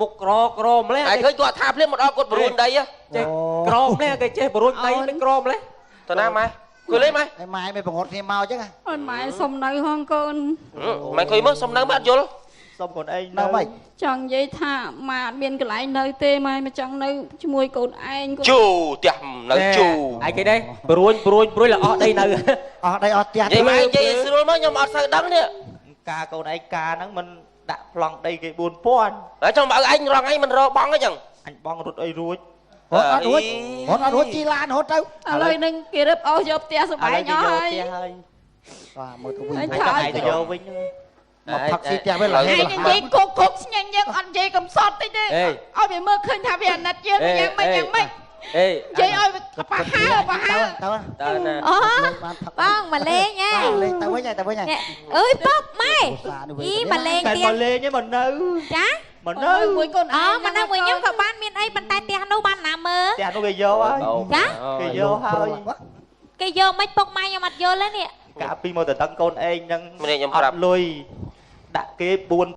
មុខក្រក្រម្លេះឯងឃើញគាត់ថាភ្លាមមកដល់គាត់បរួញដីចេះក្រម្លេះគេចេះបរួញដីមិនក្រម្លេះទៅណាម៉ែគួយលេម៉ែម៉ែមិនបង្អត់គ្នាមកអញ្ចឹងអូនម៉ែសុំនៅហងកូនម៉ែឃើញមើលសុំនៅមិនអត់យល់សុំកូនឯងនៅម៉េចចង់និយាយថាម៉ែអត់មានកន្លែងនៅទេម៉ែមកចង់នៅជាមួយកូនឯងជូផ្ទះនៅជូឯងគេទេព្រួញព្រួញព្រួញល្អអស់ដីនៅអស់ដីអស់ផ្ទះនិយាយម៉ែនិយាយស្រួលមកខ្ញុំអត់សូវដឹងនេះការកូនឯងការហ្នឹងមិនដាក់ប្លង់ដីគេ4000ហើយចង់បើឯងរងឯងមិនរបងអញ្ចឹងអញបងរត់អីរួចរត់អត់រួចរត់អត់រួចជីឡានរត់ទៅឥឡូវនឹងគេរឹបអស់យកផ្ទះសម្បែងអស់ហើយបាទមើលទៅវិញអញទៅយកវិញមកផឹកស៊ីផ្ទះវិញឡើយ ឯងនិយាយគោកគោកស្ញែងយើងអត់និយាយកំសត់តិចទេឲ្យវាមើលឃើញថាវាអាណិតយើងយ៉ាងម៉េចយ៉ាងម៉េច អេ និយាយឲ្យប្រហើប្រហើទៅណា អូបងមកលេងហ៎ លេងទៅវិញទៅវិញ អើយពុកម៉ែអីមកលេងទៀត មកលេងឯងមកនៅ ចា មកនៅ មួយកូន អមកនៅមួយខ្ញុំក៏បានមានអីប៉ុន្តែផ្ទះនោះបានណាមើល ផ្ទះនោះគេយកហើយ ចា គេយកហើយ គេយកមិនពុកម៉ែខ្ញុំអត់យល់ទេនេះ កាលពីមកទៅដឹងកូនឯងហ្នឹង ខ្ញុំប្រាប់ លុយដាក់គេ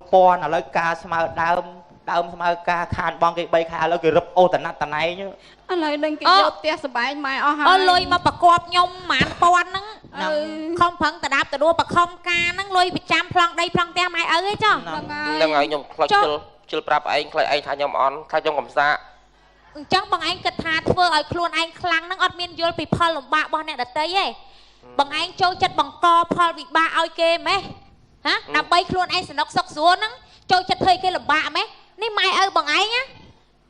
4000ឥឡូវការស្មើដើមដើមស្មើការខានបងគេ3ខែឥឡូវគេរឹបអូសតណាត់តណែង ឥឡូវនឹងគេយកផ្ទះសបែងម៉ែអស់ហើយ អូលុយមកប្រកបខ្ញុំប្រហែលពាន់ហ្នឹងខំប្រឹងតដាបតដួលបខំការហ្នឹងលុយប្រចាំប្លង់ដីប្លង់ផ្ទះម៉ែឪឯងចុះ ហ្នឹងហើយខ្ញុំខ្លាចជិលប្រាប់ឯងខ្លាចឯងថាខ្ញុំអន់ខ្លាចខ្ញុំកំសាក អញ្ចឹងបងឯងគិតថាធ្វើឲ្យខ្លួនឯងខ្លាំងហ្នឹងអត់មានយល់ពីផលលំបាករបស់អ្នកដទៃទេបងឯងចូលចិត្តបង្កផលវិបាកឲ្យគេម៉េះហ៎ដើម្បីខ្លួនឯងសនុកសុខស្រួលហ្នឹងចូលចិត្តធ្វើឲ្យគេលំបាកម៉េះនេះម៉ែឪបងឯងណា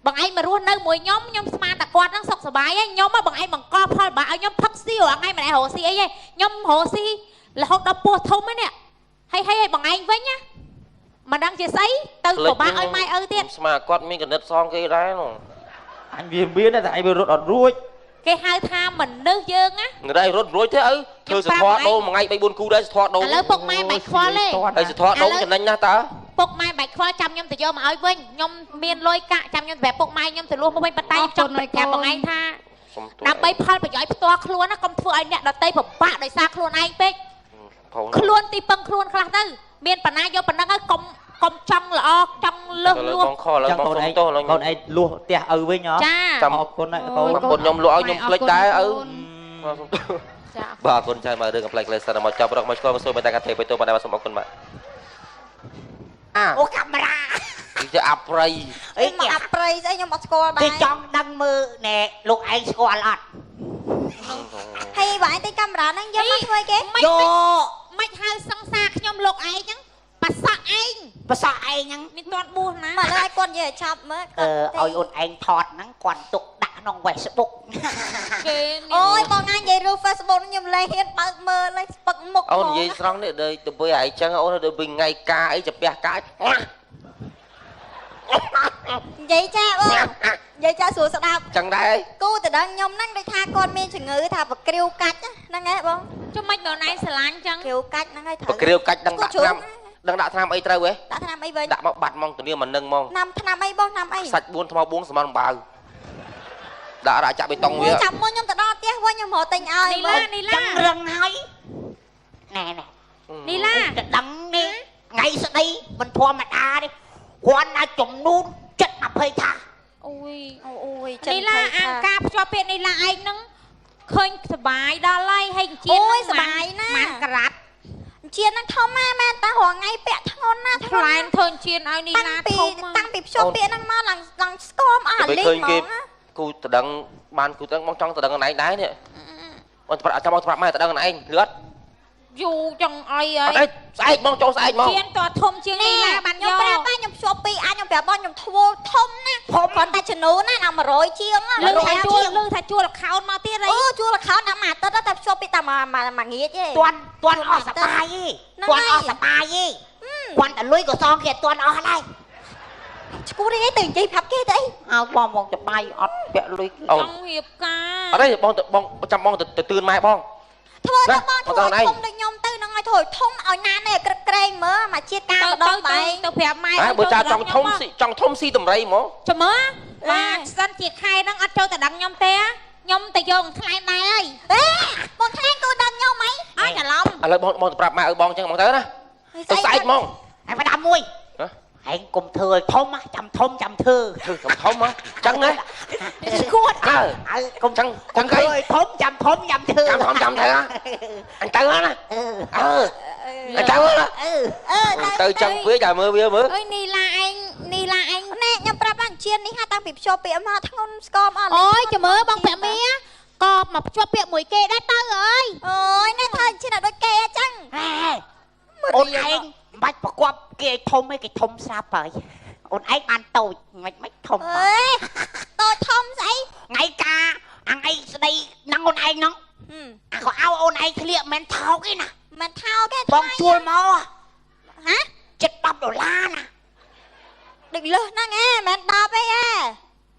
បងឯងមករស់នៅមួយខ្ញុំខ្ញុំស្មានតែគាត់ហ្នឹងសុខសប្បាយឯងខ្ញុំបងឯងបង្កផលបាក់ឲ្យខ្ញុំផឹកស៊ីរាល់ថ្ងៃមិនឯងរកស៊ីអីទេខ្ញុំរកស៊ីរហូតដល់ពោះធំហ្នឹងនេះហើយហើយបងឯងវិញណាមិនដឹងជាស្អីទៅពិបាកឲ្យម៉ែឪទៀត ស្មានគាត់មានកណិតសងគេដែរនោះ អញវាមានតែឯងវារត់អត់រួច គេហៅថាមនុស្សយើងណា រត់រួចទេឪធ្វើសធរដូរមួយថ្ងៃ3 4គូដែរសធរដូរ ឥឡូវពុកម៉ែមិនខ្វល់ទេ ហើយសធរដូរចំណេញណាស់តើ ពុកម៉ែមិនខ្វល់ចាំខ្ញុំទៅយកមកឲ្យវិញខ្ញុំមានលុយកាក់ចាំខ្ញុំទៅប្រាប់ពុកម៉ែខ្ញុំទៅលួសមកវិញប៉ុន្តែខ្ញុំចង់ប្រាប់បងឯងថាដើម្បីផលប្រយោជន៍ផ្ទាល់ខ្លួនណាកុំធ្វើឲ្យអ្នកដទៃពិបាកដោយសារខ្លួនឯងពេកខ្លួនទីពឹងខ្លួនខ្លះទៅមានបណ្ណាយកប៉ុណ្ណឹងហើយកុំកុំចង់ល្អចង់លើសលួស បងខឥឡូវបងសុំទោស កូនឯងលួសផ្ទះឪវិញហ៎ ចា អរគុណហើយកូន បងខ្ញុំលក់ឲ្យខ្ញុំភ្លេចដែរឪបាទអរគុណច្រើនមករឿងកំប្លែងក្លេសិនមកចាប់រកមកឆ្លងមកសួរមកតែកាទេទៅបាទសូមអរគុណបាទ អូកាមេរ៉ា គេអាប្រៃ អីមកអាប្រៃស្អីខ្ញុំអត់ស្គាល់ដែរ គេចង់ដឹងមើលណែលោកឯងស្គាល់អត់ ហើយបើឯងទៅកាមេរ៉ាហ្នឹងយកមកធ្វើគេ យក មិនហៅសង្សារខ្ញុំលោកឯងហ្នឹង ប្រសក់ឯង ប្រសក់ឯងហ្នឹង មានទាត់បួសណា មកលើឲ្យគាត់និយាយឲ្យឆាប់មើល អឺឲ្យអូនឯងថតហ្នឹងគាត់ទុកដាក់ក្នុង Facebook គេ អូយបងងាយនិយាយរឿង Facebook ខ្ញុំលែងហ៊ានបើកមើលលែងស្ពឹកមុខ អូននិយាយស្រង់នេះដូចទៅពេលឯងចឹងអូនដូចវិញថ្ងៃការអីចាពះការ និយាយចាបងនិយាយចាស្រួលស្ដាប់ ចឹងដែរ គូទៅដឹងខ្ញុំហ្នឹងដូចថាគាត់មានជំងឺថាប្រគ្រាវកាច់ហ្នឹងហ៎បង ចុះមិនបងឯងស្រឡាញ់ចឹង គ្រាវកាច់ហ្នឹងហើយ ប្រគ្រាវកាច់ដឹងដាក់ថ្នាំដឹងដាក់ថ្នាំអីត្រូវហ៎ ដាក់ថ្នាំអីវិញ ដាក់មកបាត់ហ្មងធានាមិននឹងហ្មង ថ្នាំថ្នាំអីបងថ្នាំអី សាច់4ថ្ម4សមអំបៅដាក់ដាក់ចាក់បេតុងវា ចាំមុនខ្ញុំទៅដល់ផ្ទះវិញខ្ញុំរកទិញឲ្យ នីឡានីឡា ចឹងរឹងហើយណែណែ នីឡា ទៅដឹងនេះថ្ងៃស្ដីមិនធម្មតាទេគាត់ណាចំនួនចិត្ត20ថា អូយ អូយ នីឡាអាការភ្ជាប់ពាក្យនីឡាឯងហ្នឹងឃើញសបាយដល់ហើយហើយជាតិ អូយសបាយណា ម៉ានក្រាត់ ជាតិហ្នឹងធំណាស់មែនតារាល់ថ្ងៃពាក់ធ្ងន់ណាស់ ថ្លែងធ្វើជាតិឲ្យនីឡាធំ តាំងពីភ្ជាប់ពាក្យហ្នឹងមកឡើងឡើងស្គមអស់អាលីងហ្មង គូតដឹងបានគូតដឹងបងចង់តដឹងកន្លែងដែរនេះបងប្រាប់ចាំបងប្រាប់ម៉ែតដឹងកន្លែងលឿន យូរចង់អី អត់អីស្អែកបងចូលស្អែកមក ជៀនតធំជាងនីឡាបាន ខ្ញុំប្រាប់បាទខ្ញុំភ្ជាប់ពីអាចខ្ញុំប្រាប់បងខ្ញុំធ្វើធំណាស់គ្រាន់តែចំនួនណាដល់100ជាង លឺថាជួលលឺថាជួលល្ខោនមកទៀតអី អូជួលល្ខោនដល់មួយអាទិត្យតែភ្ជាប់ពីតែមួយមួយងាកទេ ទាន់ទាន់អស់សបាយទេទាន់អស់សបាយទេគាត់តែលុយក៏សងគេទាន់អស់ដែរ ឈួរអីទៅនិយាយប្រាប់គេទៅអី អើបងបងចបាយអត់ពាក់លុយ ចង់រៀបការ អត់ទេបងបងចាំបងទៅទឿនម៉ែបង ធ្វើទៅបងធ្វើឲ្យធំដូចខ្ញុំទៅហ្នឹងឲ្យធ្វើឲ្យធំឲ្យណានេះក្រឹកក្រែងមើលមកជាតិការម្ដងបែង ទៅប្រាប់ម៉ែ បើចាចង់ធំស៊ីចង់ធំស៊ីតម្រៃហ្មង ចាំមើលបាទសិនជាខែហ្នឹងអត់ចូលទៅដឹងខ្ញុំទេខ្ញុំទៅយកថ្លៃដែរហើយ អេបងថ្លៃគូដឹងខ្ញុំហី អើច្រឡំ ឥឡូវបងបងទៅប្រាប់ម៉ែឲ្យបងចឹងហ្មងទៅណាទៅស្អែកហ្មង ហើយផ្ដាំមួយឯងកុំធ្វើឲ្យធំចាំធំចាំធ្វើ ធ្វើធំធំហ៎ចឹងណា ស្គួតអើកុំចឹងចឹងគេឲ្យធំចាំធំចាំធ្វើ ចាំធំចាំធ្វើអញទៅណាអឺអញទៅណា អឺទៅចឹងវាចាំមើលវាមើល អើយនីឡាឯងនីឡាឯង ណែខ្ញុំប្រាប់បានជានេះហាតាំងពីភ្ជាប់ពាក្យមកធ្ងន់ស្គមអត់ អូយចាំមើលបងប្រាក់មីក៏មកភ្ជាប់ពាក្យមួយគេដែរទៅអើយ អូយណែថាជាដូចគេអញ្ចឹង អូនឯងមិនបាច់ប្រកបគេឲ្យធំឯងគេធំស្រាប់ហើយអូនឯងបានតូចមិនមិនធំ អេតូចធំស្អី ថ្ងៃការអញឯងស្ដីនឹងអូនឯងហ្នឹងអាក៏ឲ្យអូនឯងធ្លាក់មិនថោកទេណា មិនថោកទេ បងជួលមក ហ៎ ចិត្ត10ដុល្លារណា ដូចលើសហ្នឹងឯងមិន10អីឯង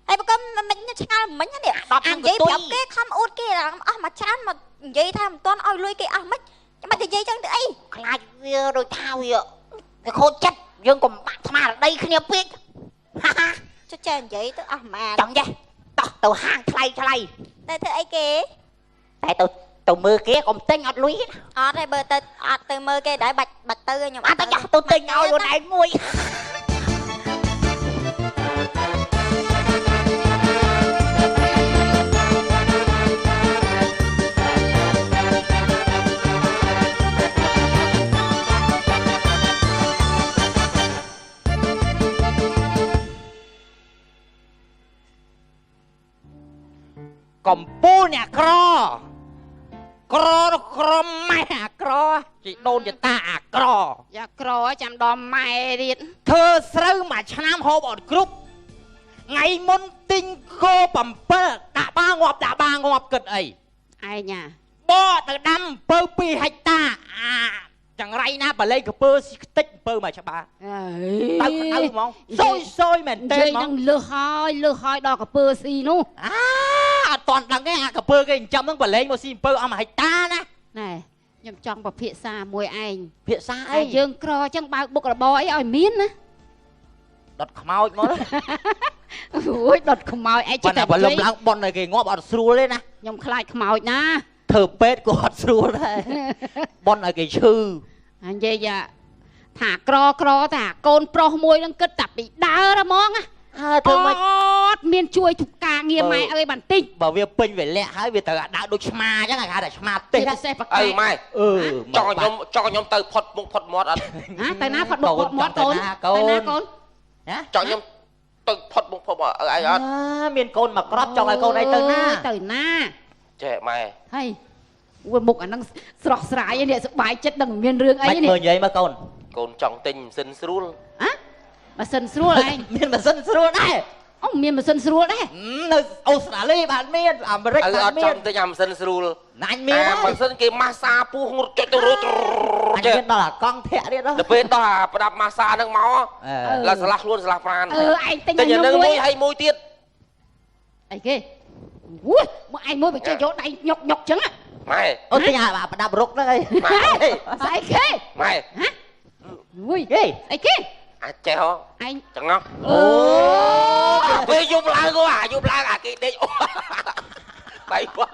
ហើយបើកុំមិនឆ្ងល់មិញនេះអានិយាយប្រាប់គេខំអួតគេអស់មកច្រើនមកនិយាយថាមិនទាន់ឲ្យលុយគេអស់មិនចាំបាច់និយាយចឹងទៅអី ខ្លាចវាដូចថាវាវាខូចចិត្តយើងកុំបាក់ស្មារតីគ្នាពេក ចុះចេះនិយាយទៅអស់ម៉ាន ចង់ចេះតោះទៅហាងថ្លៃថ្លៃ តែធ្វើអីគេ តែទៅទៅមើលគេកុំទិញអត់លុយ អត់ទេបើទៅអត់ទៅមើលគេដែរបាច់បាច់ទៅខ្ញុំ អត់ទៅចាស់ទៅទិញឲ្យខ្លួនឯងមួយ កំពូលអ្នកក្រក្រក្រម៉ែអាក្រជីដូនចតាអាក្រ យ៉ាក្រចាំដល់ម៉ែទៀត ធ្វើស្រូវមួយឆ្នាំហូបអត់គ្រប់ថ្ងៃមុនទិញគោ7ដាក់បាងាប់ដាក់បាងាប់គិតអី ឯងណា បកទៅដាំអំពៅ2ហិកតាអាចង្រៃណាបលេងកពើស៊ីខ្ទេចអំពៅមកច្បាស់ទៅក្តៅហ្មងស៊យស៊យមែនទេហ្មងនឹងលើសហើយលើសហើយដល់កពើស៊ីនោះ អាអត់តន់ដឹងទេអាកពើគេចិញ្ចឹមហ្នឹងបលេងមកស៊ីអំពៅអស់1ហិកតាណា ណែខ្ញុំចង់ពិភាក្សាមួយឯង ភាសាអី យើងក្រអញ្ចឹងបើកបុករបរអីឲ្យមានណា ដុតខ្មោចមក អូយដុតខ្មោចឯង ចិត្តតែបលឹមឡើងប៉ុនឲ្យគេងាប់អត់ស្រួលទេណា ខ្ញុំខ្លាចខ្មោចណា ធ្វើពេទ្យក៏អត់ស្រួលដែរប៉ុនឲ្យគេឈឺ អញនិយាយថាក្រក្រថាកូនប្រុសមួយនឹងគិតតែពីដើរហ្មងណា ធ្វើមិន អត់មានជួយធ្វើការងារម៉ែអើយបន្តិច បើវាពេញវាលាក់ហើយវាត្រូវដាក់ដូចឆ្មាអញ្ចឹងគេហៅថាឆ្មាទេស ពិសេសប្រកែ អើម៉ែ អឺ ចង់ខ្ញុំចង់ខ្ញុំទៅផុតមុខផុតមាត់អត់ ណាទៅណាផុតមុខផុតមាត់កូនទៅណាកូន ណា ចង់ខ្ញុំទៅផុតមុខផុតមកឪឯងអត់ មានកូនមកក្របចង់ឲ្យកូនឯងទៅណា ទៅណា ចេះម៉ែ ហើយអូយមុខអាហ្នឹងស្រស់ស្រាយនេះសប្បាយចិត្តដឹងមានរឿងអីនេះ មើលនិយាយមកកូន កូនចង់ទិញម៉ាស៊ីនស្រួល ហ៎ម៉ាស៊ីនស្រួលឯង មានម៉ាស៊ីនស្រួលដែរ អូមានម៉ាស៊ីនស្រួលដែរ នៅអូស្ត្រាលីបានមានអាមេរិកបានមាន អត់ចង់ទិញអាម៉ាស៊ីនស្រួល ណាញ់មាន ម៉ាស៊ីនគេម៉ាសាពោះងត់ចុចទៅរត់ អញមានដល់អាកង់ធាក់ទៀត ដល់ពេលដល់អាប្រដាប់ម៉ាសាហ្នឹងមកឡាស្លាស់ខ្លួនស្លាស់ប្រាន អឺឯងទិញអានឹង មួយហើយមួយទៀត អីគេអូយមកឯងមួយបើចេះយកដៃញុកញុកចឹង ម៉ែ អូទិញអាប្រដាប់រុកហ្នឹងអី ម៉ែ ស្អីគេ ម៉ែ ហ៎អូយអីគេ អាចចេះហ៎ ឯង ចង្អស់អូពេលយប់ឡើងអាយប់ឡើងអាគេដេកអូបាយបាត់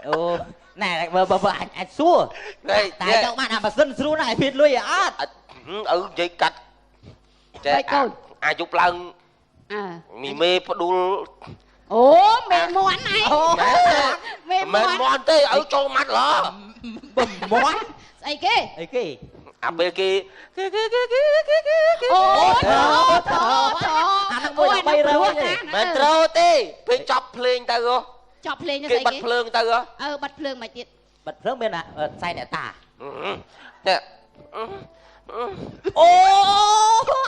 អូណែបើបើអញអាចសួរតែចង់បានអាម៉ាស៊ីនស្រួលណាស់ឲ្យមានលុយអត់ ឪនិយាយកាត់ចេះអាយប់ឡើងមីមេផ្ដួល អូមេមន់ឯង មេមន់ទេឪចូលម៉ាត់ឡ មន់ ស្អីគេ អីគេ អាពេលគេគេគេគេគេគេ អូថោថោ អាហ្នឹងមួយ300 មិនត្រូវទេពេលចប់ភ្លេងទៅហ៎ ចប់ភ្លេងទៅ គេបាត់ភ្លើងទៅហ៎ អឺបាត់ភ្លើងមកទៀត បាត់ភ្លើងមានអាសែនអ្នកតា នេះ អូ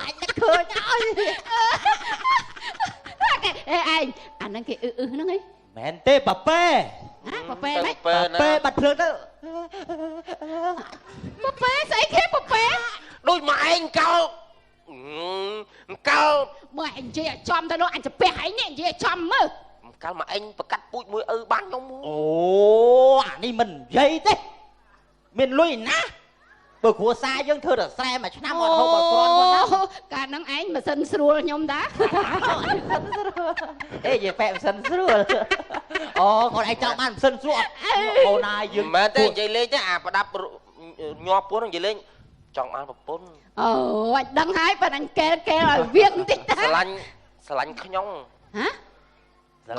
អញនឹកឃើញហើយ អេឯងអាហ្នឹងគេអ៊ឺអ៊ឺហ្នឹងឯង មែនទេប៉ាប៉ែ ហ៎ប៉ាប៉ែម៉េច ប៉ាប៉ែបាត់ភ្លើងទៅ ប៉ាប៉ែស្អីគេប៉ាប៉ែ ដូចមកឯងកោកោ មើលឯងនិយាយឲ្យចំទៅនោះអញស្ពះឯងនេះនិយាយឲ្យចំមើល កាលមកឯងប្រកាត់ពូជមួយឪបានខ្ញុំ អូអានេះមិននិយាយទេមានលុយណាបើគ្រួសារយើងធ្វើតែស្រែមួយឆ្នាំអត់ហូបអត់គ្រាន់ផងណា កាលហ្នឹងឯងម៉ាស៊ីនស្រួលខ្ញុំតា អេយាយប៉ែម៉ាស៊ីនស្រួលអូកូនឯងចង់បានម៉ាស៊ីនស្រួលអត់អូនណាយើង មិនមែនទេនិយាយលេងទេអាប្រដាប់ញាប់ពោះហ្នឹងនិយាយលេងចង់បានប្រពន្ធ អូអញដឹងហើយបើអញកែលកែលឲ្យវៀងបន្តិចតា ស្រឡាញ់ស្រឡាញ់ខ្ញុំ ហ៎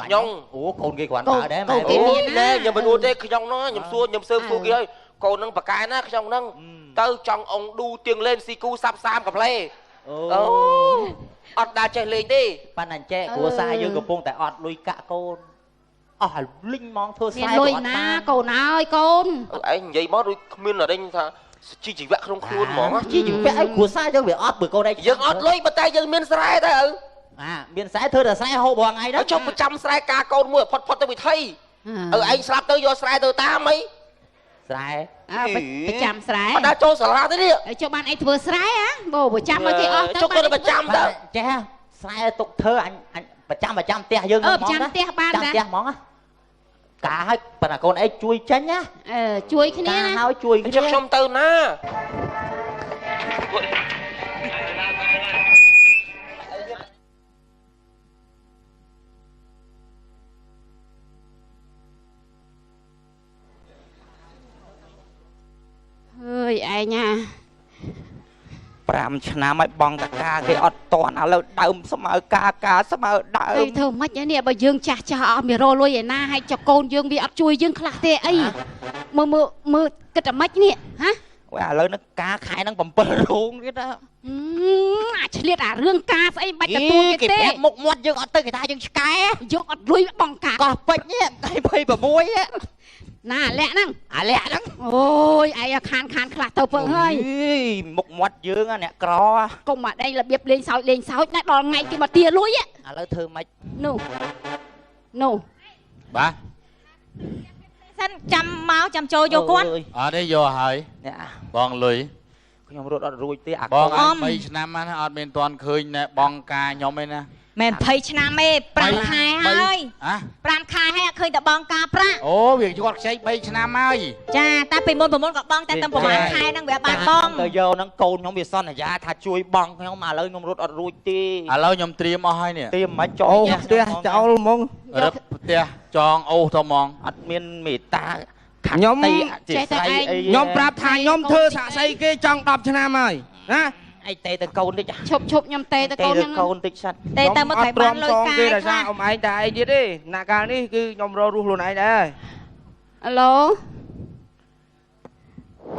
ខ្ញុំ អូកូនគេគ្រាន់បើដែរម៉ែ អូណែខ្ញុំមិនអួតទេខ្ញុំហ្នឹងខ្ញុំសួរខ្ញុំសើសួរគេហើយកូនហ្នឹងប៉កែណាខ្ញុំហ្នឹងទៅចង់អងឌូទៀងលេនស៊ីគូសាប់សាមកាផ្លេអូអត់ដើរចេះលេងទេ ប៉ាន់អញ្ចេះគ្រួសារយើងកំពុងតែអត់លុយកាក់កូនអស់ឲ្យលិញហ្មងធ្វើ មានលុយណាកូនអើយកូន ឯងនិយាយមកដូចគ្មានអរិញថាជីជីវៈក្នុងខ្លួនហ្មង ជីជីវៈអីគ្រួសារយើងវាអត់បើកូនឯង យើងអត់លុយប៉ុន្តែយើងមានស្រែដែរឪ អាមានស្រែធ្វើតែស្រែហូបរាល់ថ្ងៃដែរ ចុះប្រចាំស្រែការកូនមួយផុតផុតទៅវិថីឪឯងស្លាប់ទៅយកស្រែទៅតាមអី ស្រែ អើប្រចាំស្រែ អត់ដល់ចូលសាលាទេនេះ ចុះបានអីធ្វើស្រែហ៎បើប្រចាំឲ្យគេអស់ទៅ ចុះគាត់ប្រចាំទៅ ចេះស្រែទុកធ្វើអញអញប្រចាំប្រចាំផ្ទះយើង ហ្មងប្រចាំផ្ទះបាន ចាំផ្ទះហ្មងការឲ្យប៉ុន្តែកូនឯងជួយចេញណា អឺជួយគ្នា ណាហើយជួយគ្នា ខ្ញុំទៅណា អើយឯងណា 5ឆ្នាំឲ្យបងតកាគេអត់តន់ឥឡូវដើមស្មើការការស្មើដើម អីធ្វើម៉េចនេះបើយើងចាស់ចាស់អត់មានរលុយឯណាហើយចកូនយើងវាអត់ជួយយើងខ្លះទេអីមើលមើលមើលគិតតែម៉េចនេះហ៎ អូយឥឡូវនឹងការខែនឹង7រោងទៀតណា អាឆ្លៀតអារឿងការស្អីមិនបាច់ទទួលគេទេ គេប្រាប់មុខមាត់យើងអត់ទៅគេថាយើងឆ្កែ យើងអត់លុយបងការ កោះពេជ្រនេះថ្ងៃ26 ណាអាលាក់ហ្នឹង អាលាក់ហ្នឹង អូយឯងខានខានខ្លះទៅពឹងហើយ មុខមាត់យើងអ្នកក្រ កុំមកដេញរបៀបលេងសើចលេងសើចណាដល់ថ្ងៃគេមកទាលុយ ឥឡូវធ្វើម៉េច នោះនោះ បាទ សិនចាំមកចាំចូលយកគាត់ អត់ទេយកហើយបងលុយ ខ្ញុំរត់អត់រួចទេ អាបងឯង3ឆ្នាំណាអត់មានទាន់ឃើញណែបងការខ្ញុំឯណា មិន20ឆ្នាំទេ5ខែហើយ5ខែហើយអត់ឃើញតែបងការប្រាក់ អូវាគាត់ខ្ចី3ឆ្នាំហើយ ចាតែពីមុនប្រមុនក៏បងតែតែប្រហែលខែហ្នឹងវាបានបង ទៅយកហ្នឹងកូនខ្ញុំវាសន្យាថាជួយបងខ្ញុំឥឡូវខ្ញុំរត់អត់រួចទេ ឥឡូវខ្ញុំត្រៀមអស់ហើយនេះ ត្រៀមមិនចោល ផ្ទះចោលហ្មង រឹបផ្ទះចងអូសទៅហ្មង អត់មានមេត្តា ខ្ញុំខ្ញុំប្រាប់ថាខ្ញុំធ្វើសាក់សីគេចង់10ឆ្នាំហើយណា ឯងទេទៅកូនតិច ឈប់ឈប់ខ្ញុំទេទៅកូន ហ្នឹងកូនតិចសិន ទេទៅមកក្រោយបានលុយកា គេដោយសារអ៊ំឯងតែឯងទៀតទេណាកាលនេះគឺខ្ញុំរករស់ខ្លួនឯងដែរ អាឡូ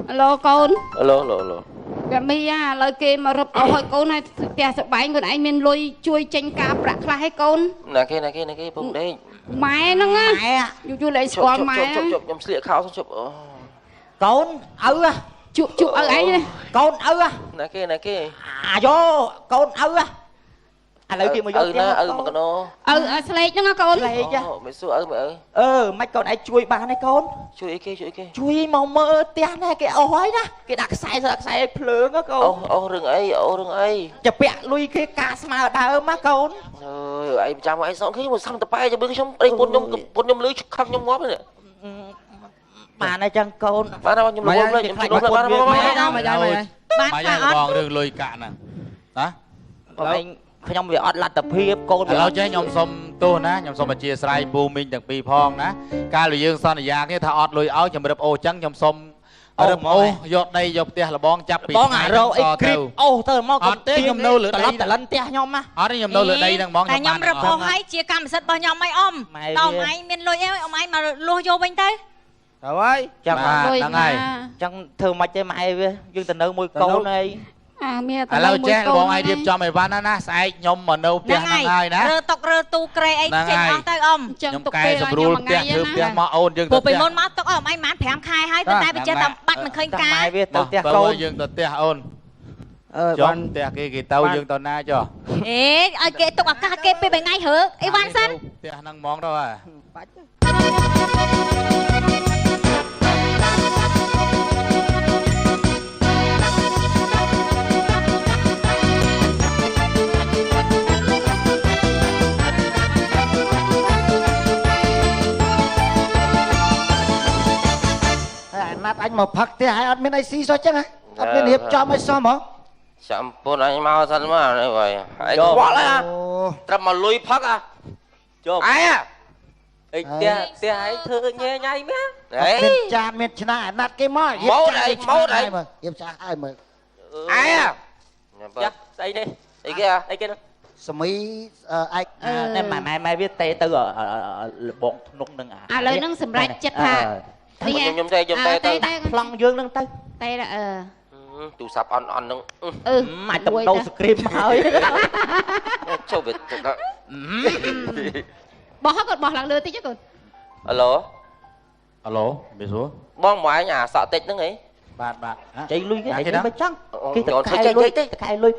អាឡូកូន អាឡូអាឡូអាឡូ តែមីឥឡូវគេមករឹបអស់ឲ្យកូនហើយផ្ទះសបែងខ្លួនឯងមានលុយជួយចេញការប្រាក់ខ្លះឲ្យកូនណាគេណាគេណាគេពុំដេកម៉ែហ្នឹងណាយូរយូរលែងស្គាល់ម៉ែជប់ជប់ខ្ញុំស្លៀកខោជប់កូនឪជប់ជប់ឪឯងកូនឪណាគេណាគេអាយ៉ូកូនឪឥឡូវគេមកយកឪណាឪមកកណោឪស្លេកហ្នឹងកូនស្លេកមិនសួរឪមិនឪអឺមិនកូនឯងជួយបានទេកូនជួយអីគេជួយអីគេជួយមកមើលផ្ទះណែគេអស់ហើយណាគេដាក់ខ្សែខ្សែភ្លើងកូនអូរឿងអីអូរឿងអីចាពាក់លុយគេការស្មើដើមណាកូនអើយឯងចាំឯងសងគេមកសំតប៉ែជាមួយខ្ញុំប្តីពុនខ្ញុំពុនខ្ញុំលឺខឹងខ្ញុំងាប់នេះបានហើយចឹងកូនបានហើយខ្ញុំលួចខ្ញុំលួចបានមកហើយបានហើយបងរឿងលុយកាក់ហ្នឹងណាបងខ្ញុំវាអត់លទ្ធភាពកូនឥឡូវចេះខ្ញុំសុំទោសណាខ្ញុំសុំអធិស្ឋានពូមីងទាំងពីរផងណាកាលពីយើងសន្យាគ្នាថាអត់លុយឲ្យខ្ញុំរឹបអូចឹងខ្ញុំសុំរឹបអូយកដីយកផ្ទះលបងចាប់ពីបងអារោអីគ្រីបអូទៅមកអត់ទេខ្ញុំនៅលើដីតលិនផ្ទះខ្ញុំណាអត់ទេខ្ញុំនៅលើដីហ្នឹងហ្មងតែខ្ញុំរឹបអូឲ្យជាកម្មសិទ្ធិរបស់ខ្ញុំអីអ៊ំតើអ៊ំឯងមានលុយអីអ៊ំឯងមកលួសយកវិញទៅទៅហើយចឹងហ្នឹងហើយចឹងធ្វើមិនទេម៉ែវាយើងទៅនៅមួយកូនអីអាមានឥឡូវចេះបងឯងរៀបចំអីវ៉ាន់ណាណាស្អែកខ្ញុំមកនៅផ្ទះហ្នឹងហើយណារើតុករើទូក្រែអីចេញអស់ទៅអ៊ំខ្ញុំកែសម្រួលផ្ទះធ្វើផ្ទះមកអូនយើងទៅពីមុនមកទុកអ៊ំឯងប្រហែល5ខែហើយប៉ុន្តែវាចេះតែបាត់មិនឃើញការវាទៅផ្ទះកូនយើងទៅផ្ទះអូនអឺបានផ្ទះគេគេទៅយើងទៅណាចុះអេឲ្យគេទុកឱកាសគេពេលមួយថ្ងៃរើអីវ៉ាន់សិនផ្ទះហ្នឹងហ្មងទៅហ่าបាច់ណាត់អញមកផឹកផ្ទះហើយអត់មានអីស៊ីសោះចឹងហ៎អត់មានរៀបចំអីសោះហ្មងចាំពុនអញមកសិនមកនេះហើយឯងខ្វល់ហ៎ត្រឹមមកលុយផឹកហ៎ជុំឯងអីផ្ទះផ្ទះឯងធ្វើញ៉ែញ៉ៃមែនមានចានមានឆ្នាំអាណាត់គេមករៀបចានមកឯងរៀបចានឲ្យមើលឯងចាស្អីនេះអីគេអីគេនោះសមីឯកណែម៉ែម៉ែវាទេទៅលបងធ្នងនឹងឥឡូវហ្នឹងសម្រាប់ចិត្តថាខ្ញុំទេខ្ញុំទេទៅប្លង់យើងនឹងទៅទេអឺទូរស័ព្ទអន់អន់នឹងអឺអាចទៅដូរស្គ្រីមហើយចូលវាបោះគាត់បោះឡើងលើតិចកូនអាឡូអាឡូមេសួរបងមកឯងអាសក់តិចហ្នឹងហីបាទបាទចៃលុយគេឯងមិនចង់គេតកែលុយតកែលុយ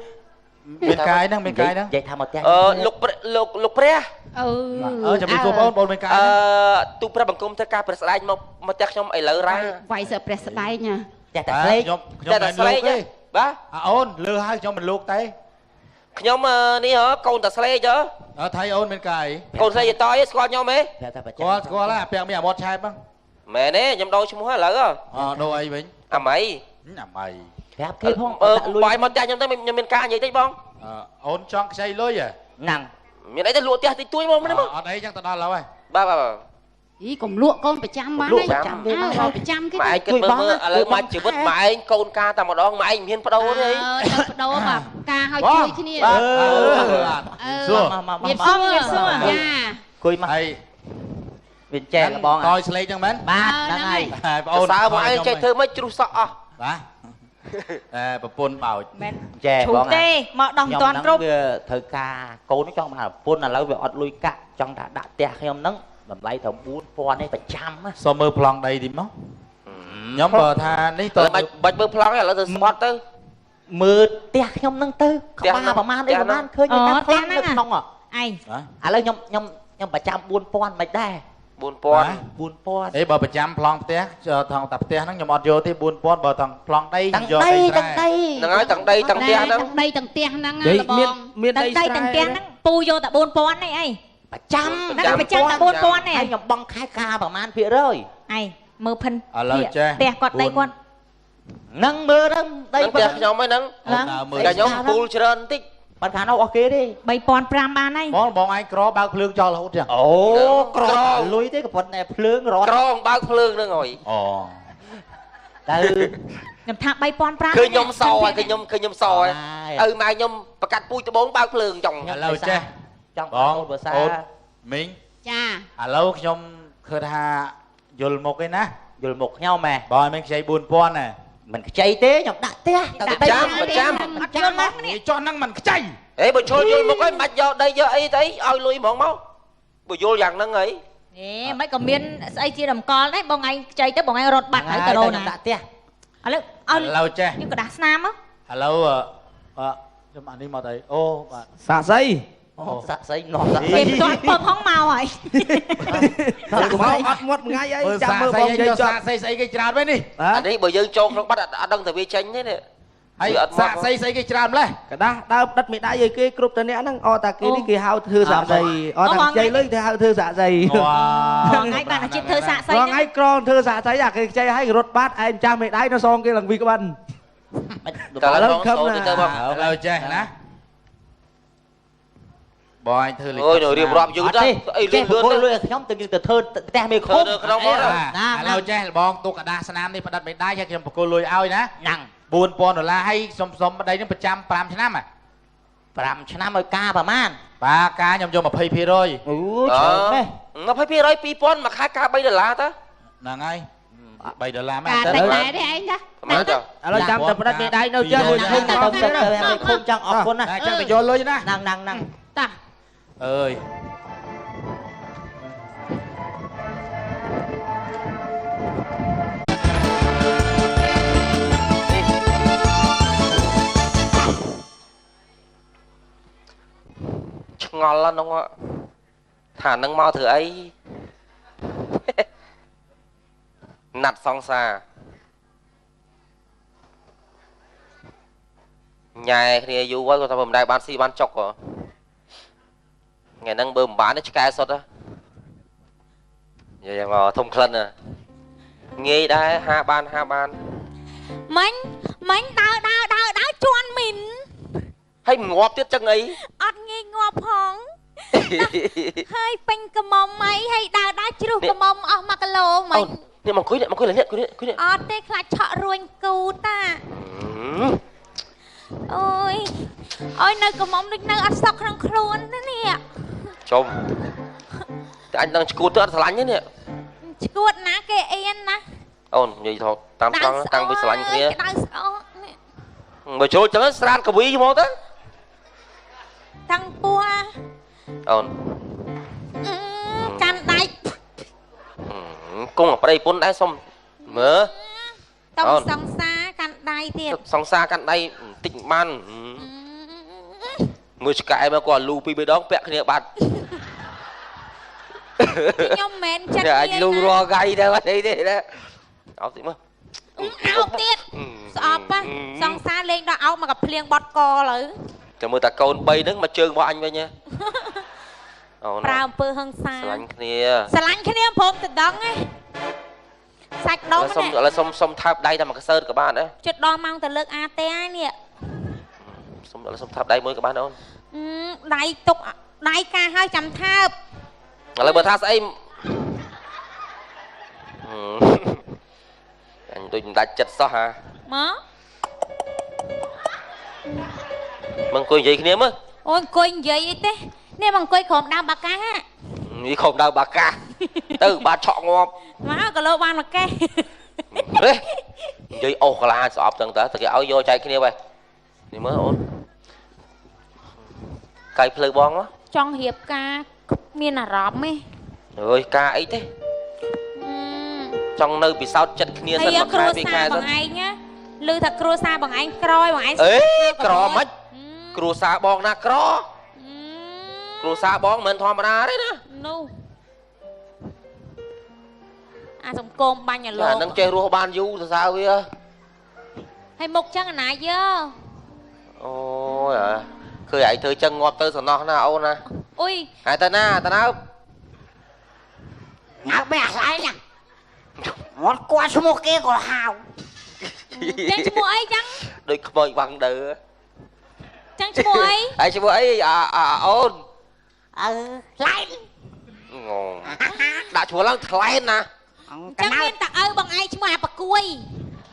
មានកាយហ្នឹងមានកាយហ្នឹងនិយាយថាមកផ្ទះអឺលោកលោកលោកព្រះអឺចាំសួរបងបងមានកាយអឺទូព្រះបង្គំធ្វើការព្រះស្ដែងមកមកផ្ទះខ្ញុំឥឡូវរ៉ាវាយសើព្រះស្ដែងណាផ្ទះតែស្លេកខ្ញុំខ្ញុំតែស្លេកទេបាទអាអូនលើហើយខ្ញុំមិនលោកទេខ្ញុំនេះហ៎កូនតែស្លេកហ៎អើថៃអូនមានកាយកូនស្លេកតយស្គាល់ខ្ញុំហ៎ស្គាល់ស្គាល់ហើយអាពាក់មានអាមាត់ឆែបហ្នឹងមែនទេខ្ញុំដូរឈ្មោះឥឡូវអដូរអីវិញអាម៉ៃអាម៉ៃប្រាប់គេផងបាយមកផ្ទះខ្ញុំទៅខ្ញុំមានការនិយាយតិចបងអូនចង់ខ្ចីលុយហ៎ហ្នឹងមានអីទៅលក់ផ្ទះតិចតួចមកនេះមកអត់អីចឹងទៅដល់ឡើយហើយបាទបាទអីកុំលក់កូនប្រចាំបានហើយប្រចាំប្រចាំគេម៉ែឯងគិតមើលឥឡូវមកជីវិតម៉ែឯងកូនការតែម្ដងម៉ែឯងមិនហ៊ានបដូរទេអឺទៅបដូរបាទការឲ្យជួយគ្នាបាទសួរមានសួរសួរចាគួយមកហើយវាចែកបងតយស្លេកចឹងមែនបាទហ្នឹងហើយបងអូនសើបងឯងចេះធ្វើមិនជ្រុះសក់អស់បាទអែប្រពន្ធបោចមែនចែបងទេមកដោះមិនទាន់គ្រប់វាត្រូវការកូនចង់បានប្រពន្ធឥឡូវវាអត់លុយកាក់ចង់ថាដាក់ផ្ទះខ្ញុំហ្នឹងតម្លៃត្រឹម4000នេះប្រចាំសូមមើលប្លង់ដីទីមកខ្ញុំបើថានេះតើបាច់មើលប្លង់ឥឡូវទៅស្បត់ទៅមើលផ្ទះខ្ញុំហ្នឹងទៅក្បាលប្រហែលអីប្រហែលឃើញតាមប្លង់នៅក្នុងឯងឥឡូវខ្ញុំខ្ញុំខ្ញុំប្រចាំ4000មិនដែរ 4000 4000អេបើប្រចាំប្លង់ផ្ទះថងតាផ្ទះហ្នឹងខ្ញុំអត់យកទេ4000បើថងប្លង់ដីខ្ញុំយកដីទាំងដីហ្នឹងហើយទាំងដីទាំងផ្ទះហ្នឹងដីទាំងផ្ទះហ្នឹងលបងមានដីទាំងផ្ទះហ្នឹងពូយកតែ4000នេះអីប្រចាំហ្នឹងប្រចាំតែ4000នេះហើយខ្ញុំបង់ខែការប្រហែលភាគរយឯងមើលភិនឥឡូវចេះផ្ទះគាត់ដីគាត់ហ្នឹងមើលហ្នឹងដីផ្ទះខ្ញុំហ្នឹងតែខ្ញុំពូលច្រើនបន្តិច បានខាងនោះអស់គេទេ3500បានហើយបងបងឯងក្របើកភ្លើងចោលរហូតចឹងអូក្រលុយទេក៏ប៉ុន្តែភ្លើងរត់ក្របើកភ្លើងហ្នឹងហើយអូទៅខ្ញុំថា3500ឃើញខ្ញុំសហើយឃើញខ្ញុំឃើញខ្ញុំសហើយឪម៉ែខ្ញុំប្រកាត់ពូជត្បូងបើកភ្លើងចង់ឥឡូវចេះចង់បងអូនភាសាអូនមីងចាឥឡូវខ្ញុំឃើញថាយល់មុខឯណាយល់មុខខ្ញុំម៉ែបងឲ្យមីងខ្ចី4000ណា មិនខ្ចីទេខ្ញុំដាក់ផ្ទះទៅចាំចាំអត់យល់មកនេះចោះហ្នឹងមិនខ្ចីហេបើឈុលយល់មុខហើយមិនបាច់យកដីយកអីទៅឲ្យលុយហ្មងមកបើយល់យ៉ាងហ្នឹងហីហេមិនក៏មានស្អីជាតម្កល់ដែរបងឯងខ្ចីទៅបងឯងរត់បាត់ហើយទៅរណាដាក់ផ្ទះឥឡូវឲ្យឥឡូវចេះខ្ញុំក៏ដាស់ស្នាមឥឡូវខ្ញុំអានេះមកទៅអូបាទសាក់សីអូសាក់សីនាំសាក់សីគេផ្ទាត់ពឹងហងមកហើយមកអត់មាត់មួយថ្ងៃអីចាំមើលបងនិយាយចប់សាក់សីស្អីគេច្រើនវិញនេះអានេះបើយើងចូលក្នុងបាត់អត់ដឹងតែវាចេញទេនេះហើយសាក់សីស្អីគេច្រើនម្លេះកដាស់ដើមដិតមេដៃឲ្យគេគ្រប់តែអ្នកហ្នឹងអតាគេនេះគេហៅធ្វើសាក់សីអតាខ្ចីលុយគេហៅធ្វើសាក់សីថ្ងៃបានអាជីពធ្វើសាក់សីថ្ងៃក្រងធ្វើសាក់សីអាគេខ្ចីឲ្យរត់បាត់ឯងចាស់មេដៃនៅសងគេឡើងវីក្បិនតើឥឡូវបងសូទៅបងឥឡូវចេះណាបងឯងធ្វើលេខអូយនៅរៀបរាប់យូរទៅអីលឿនលឿនលុយឲ្យខ្ញុំទៅយើងទៅធ្វើផ្ទះមេឃុំក្នុងមកឥឡូវចេះបងទុកกระดาษស្នាមនេះផ្ដិតមេដៃឲ្យខ្ញុំបកគលលុយឲ្យណាហ្នឹង4000ដុល្លារឲ្យសុំសុំប្តីនឹងប្រចាំ5ឆ្នាំហ៎5ឆ្នាំឲ្យការប្រហែលបាទការខ្ញុំយក20%អូច្រើនណាស់20% 2000មួយខែការ3ដុល្លារទៅហ្នឹងហើយ3ដុល្លារមែនទេតែដែរទេឯងណាឥឡូវចាំតែផ្ដិតមេដៃនៅចេះមួយឃុំទៅទៅមេឃុំចង់អរគុណណាចាំទៅយកលុយណាហ្នឹងហ្នឹងហ្នឹងតាអើយឆ្ងល់ហ្នឹងថានឹងមកធ្វើអីណាត់សង្សារញ៉ែគ្នាយូរហើយគាត់ថាមិនដែលបានស៊ីបានចុកហ៎ថ្ងៃហ្នឹងបើមិនបានទេឆ្កែសុទ្ធហ៎និយាយមកធំក្លិនងាយដែរហាបានហាបានមិញមិញដើរដើរដើរដើរជន់មីនហើយងាប់ទៀតចឹងអីអត់ងាយងាប់ផងហើយពេញកមុំអីហើយដើរដើរជ្រុះកមុំអស់1គីឡូមិញនេះមកអង្គុយនេះមកអង្គុយនេះអង្គុយនេះអត់ទេខ្លាចឆក់រួញគូតាអូយអូយនៅកមុំដូចនៅអត់សក់ក្នុងខ្លួនទេនេះចុំតែអញដឹងឈួតទៅអត់ស្រឡាញ់ទេនេះឈួតណាគេអៀនណាអូននិយាយថតតាមត្រង់តាំងពីស្រឡាញ់គ្នាក្តៅស្អកបើចូលចឹងស្រាតកវីហ្មងទៅតាំងពោះអូនកាន់ដៃគង់ប្តីពុនដែរសុំមើលតោសង្សារកាន់ដៃទៀតសង្សារកាន់ដៃបន្តិចបានមើលឆ្កែមកគាត់លូពីរបីដងពាក់គ្នាបាត់ខ្ញុំមិនមែនចិត្តអាចលូរាល់ថ្ងៃដែរអត់អីទេណាអោបតិចមើលអោបទៀតស្អប់សង្សារលេងដល់អោបមកកាភ្លៀងបត់កលើចាំមើលតាកូន3ហ្នឹងមកជើងរបស់អញវិញណាអូនប្រើអំពើហិង្សាស្រឡាញ់គ្នាស្រឡាញ់គ្នាព្រមទៅដឹងឯងសាច់ដុំនេះឥឡូវសុំសុំថើបដៃតែមួយកសើតក៏បានដែរជិតដល់ម៉ោងទៅលើកអាទេហើយនេះសុំឥឡូវសុំថើបដៃមួយក៏បានអូនដៃទុកដៃការហើយចាំថើបឥឡូវបើថាស្អីអញដូចមិនដាច់ចិត្តសោះហាមកមកអង្គុយនិយាយគ្នាមើលអូអង្គុយនិយាយអីទេនេះមកអង្គុយក្រោមដើមបាកានេះក្រោមដើមបាកាទៅបាទឆក់ងាប់មកគីឡូបានមួយកេះនិយាយអូសកាឡាស្អប់ចឹងតើតែគេឲ្យយកចែកគ្នាបែនេះមើលអូនកាយផ្លូវបងចង់រៀបការមានអារម្មណ៍ទេអើយការអីទេចង់នៅពិសោធន៍ចិត្តគ្នាសិនមួយខែពីរខែសិនបងឯងណាឮថាគ្រួសារបងឯងក្រយបងឯងអេក្រមិនគ្រួសារបងណាក្រគ្រួសារបងមិនធម្មតាទេណានោះអាសង្គមបាញ់អាលោកអានឹងចេះរស់បានយូរសរសើរវាហើយមុខចឹងអាណាយើអូយឃើញឯងធ្វើចឹងងាប់ទៅសំណោះណាអូនណាអុយហើយទៅណាទៅណាងើបបែអាស្អែកណាមកគាត់ឈ្មោះគេក៏ហៅចឹងឈ្មោះអីចឹងដូចខ្មោចវាំងដើចឹងឈ្មោះអីហើយឈ្មោះអីអាអូនអឺថ្លែនដាក់ឈ្មោះឡើងថ្លែនណាចឹងមានតាឪបងឯងឈ្មោះអាបកួយ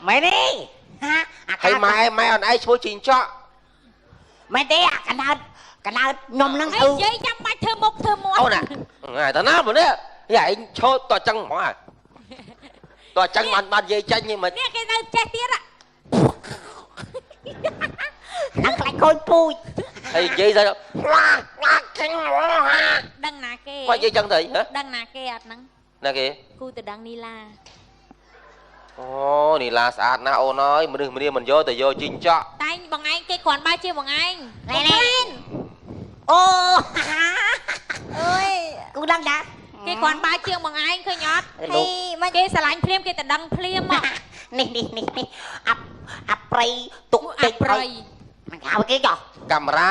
មែនទេហើយម៉ែម៉ែអូនឯងឈ្មោះជីងចក់មែនទេអាកណើតកណើតខ្ញុំនឹងឪនិយាយចាំបាច់ធ្វើមុខធ្វើមាត់អូនណាតាណាមកនេះឯងឈោតតចឹងហ្មងតចឹងបានបាននិយាយចាញ់មិននេះគេនៅចេះទៀត ហ្នឹងខ្លាចខូចពូជ ហើយនិយាយទៅ ដឹងណាគេ គាត់និយាយចឹងទៅហ៎ ដឹងណាគេអត់ហ្នឹង ណាគេ គូទៅដឹងនីឡា អូនីឡាស្អាតណាស់អូនអើយមនុស្សម្នាមិនយកតែយកជីងចក់ តែបងឯងគេគ្រាន់បើជាបងឯង នេះអូ អើយ គូដឹងដែរ គេគ្រាន់បើជាងបងឯងឃើញអត់គេស្រឡាញ់ភ្លាមគេទៅដឹងភ្លាមមក នេះនេះនេះនេះអាប្រៃទុក អាប្រៃ មិនហៅគេចុះ កាមេរ៉ា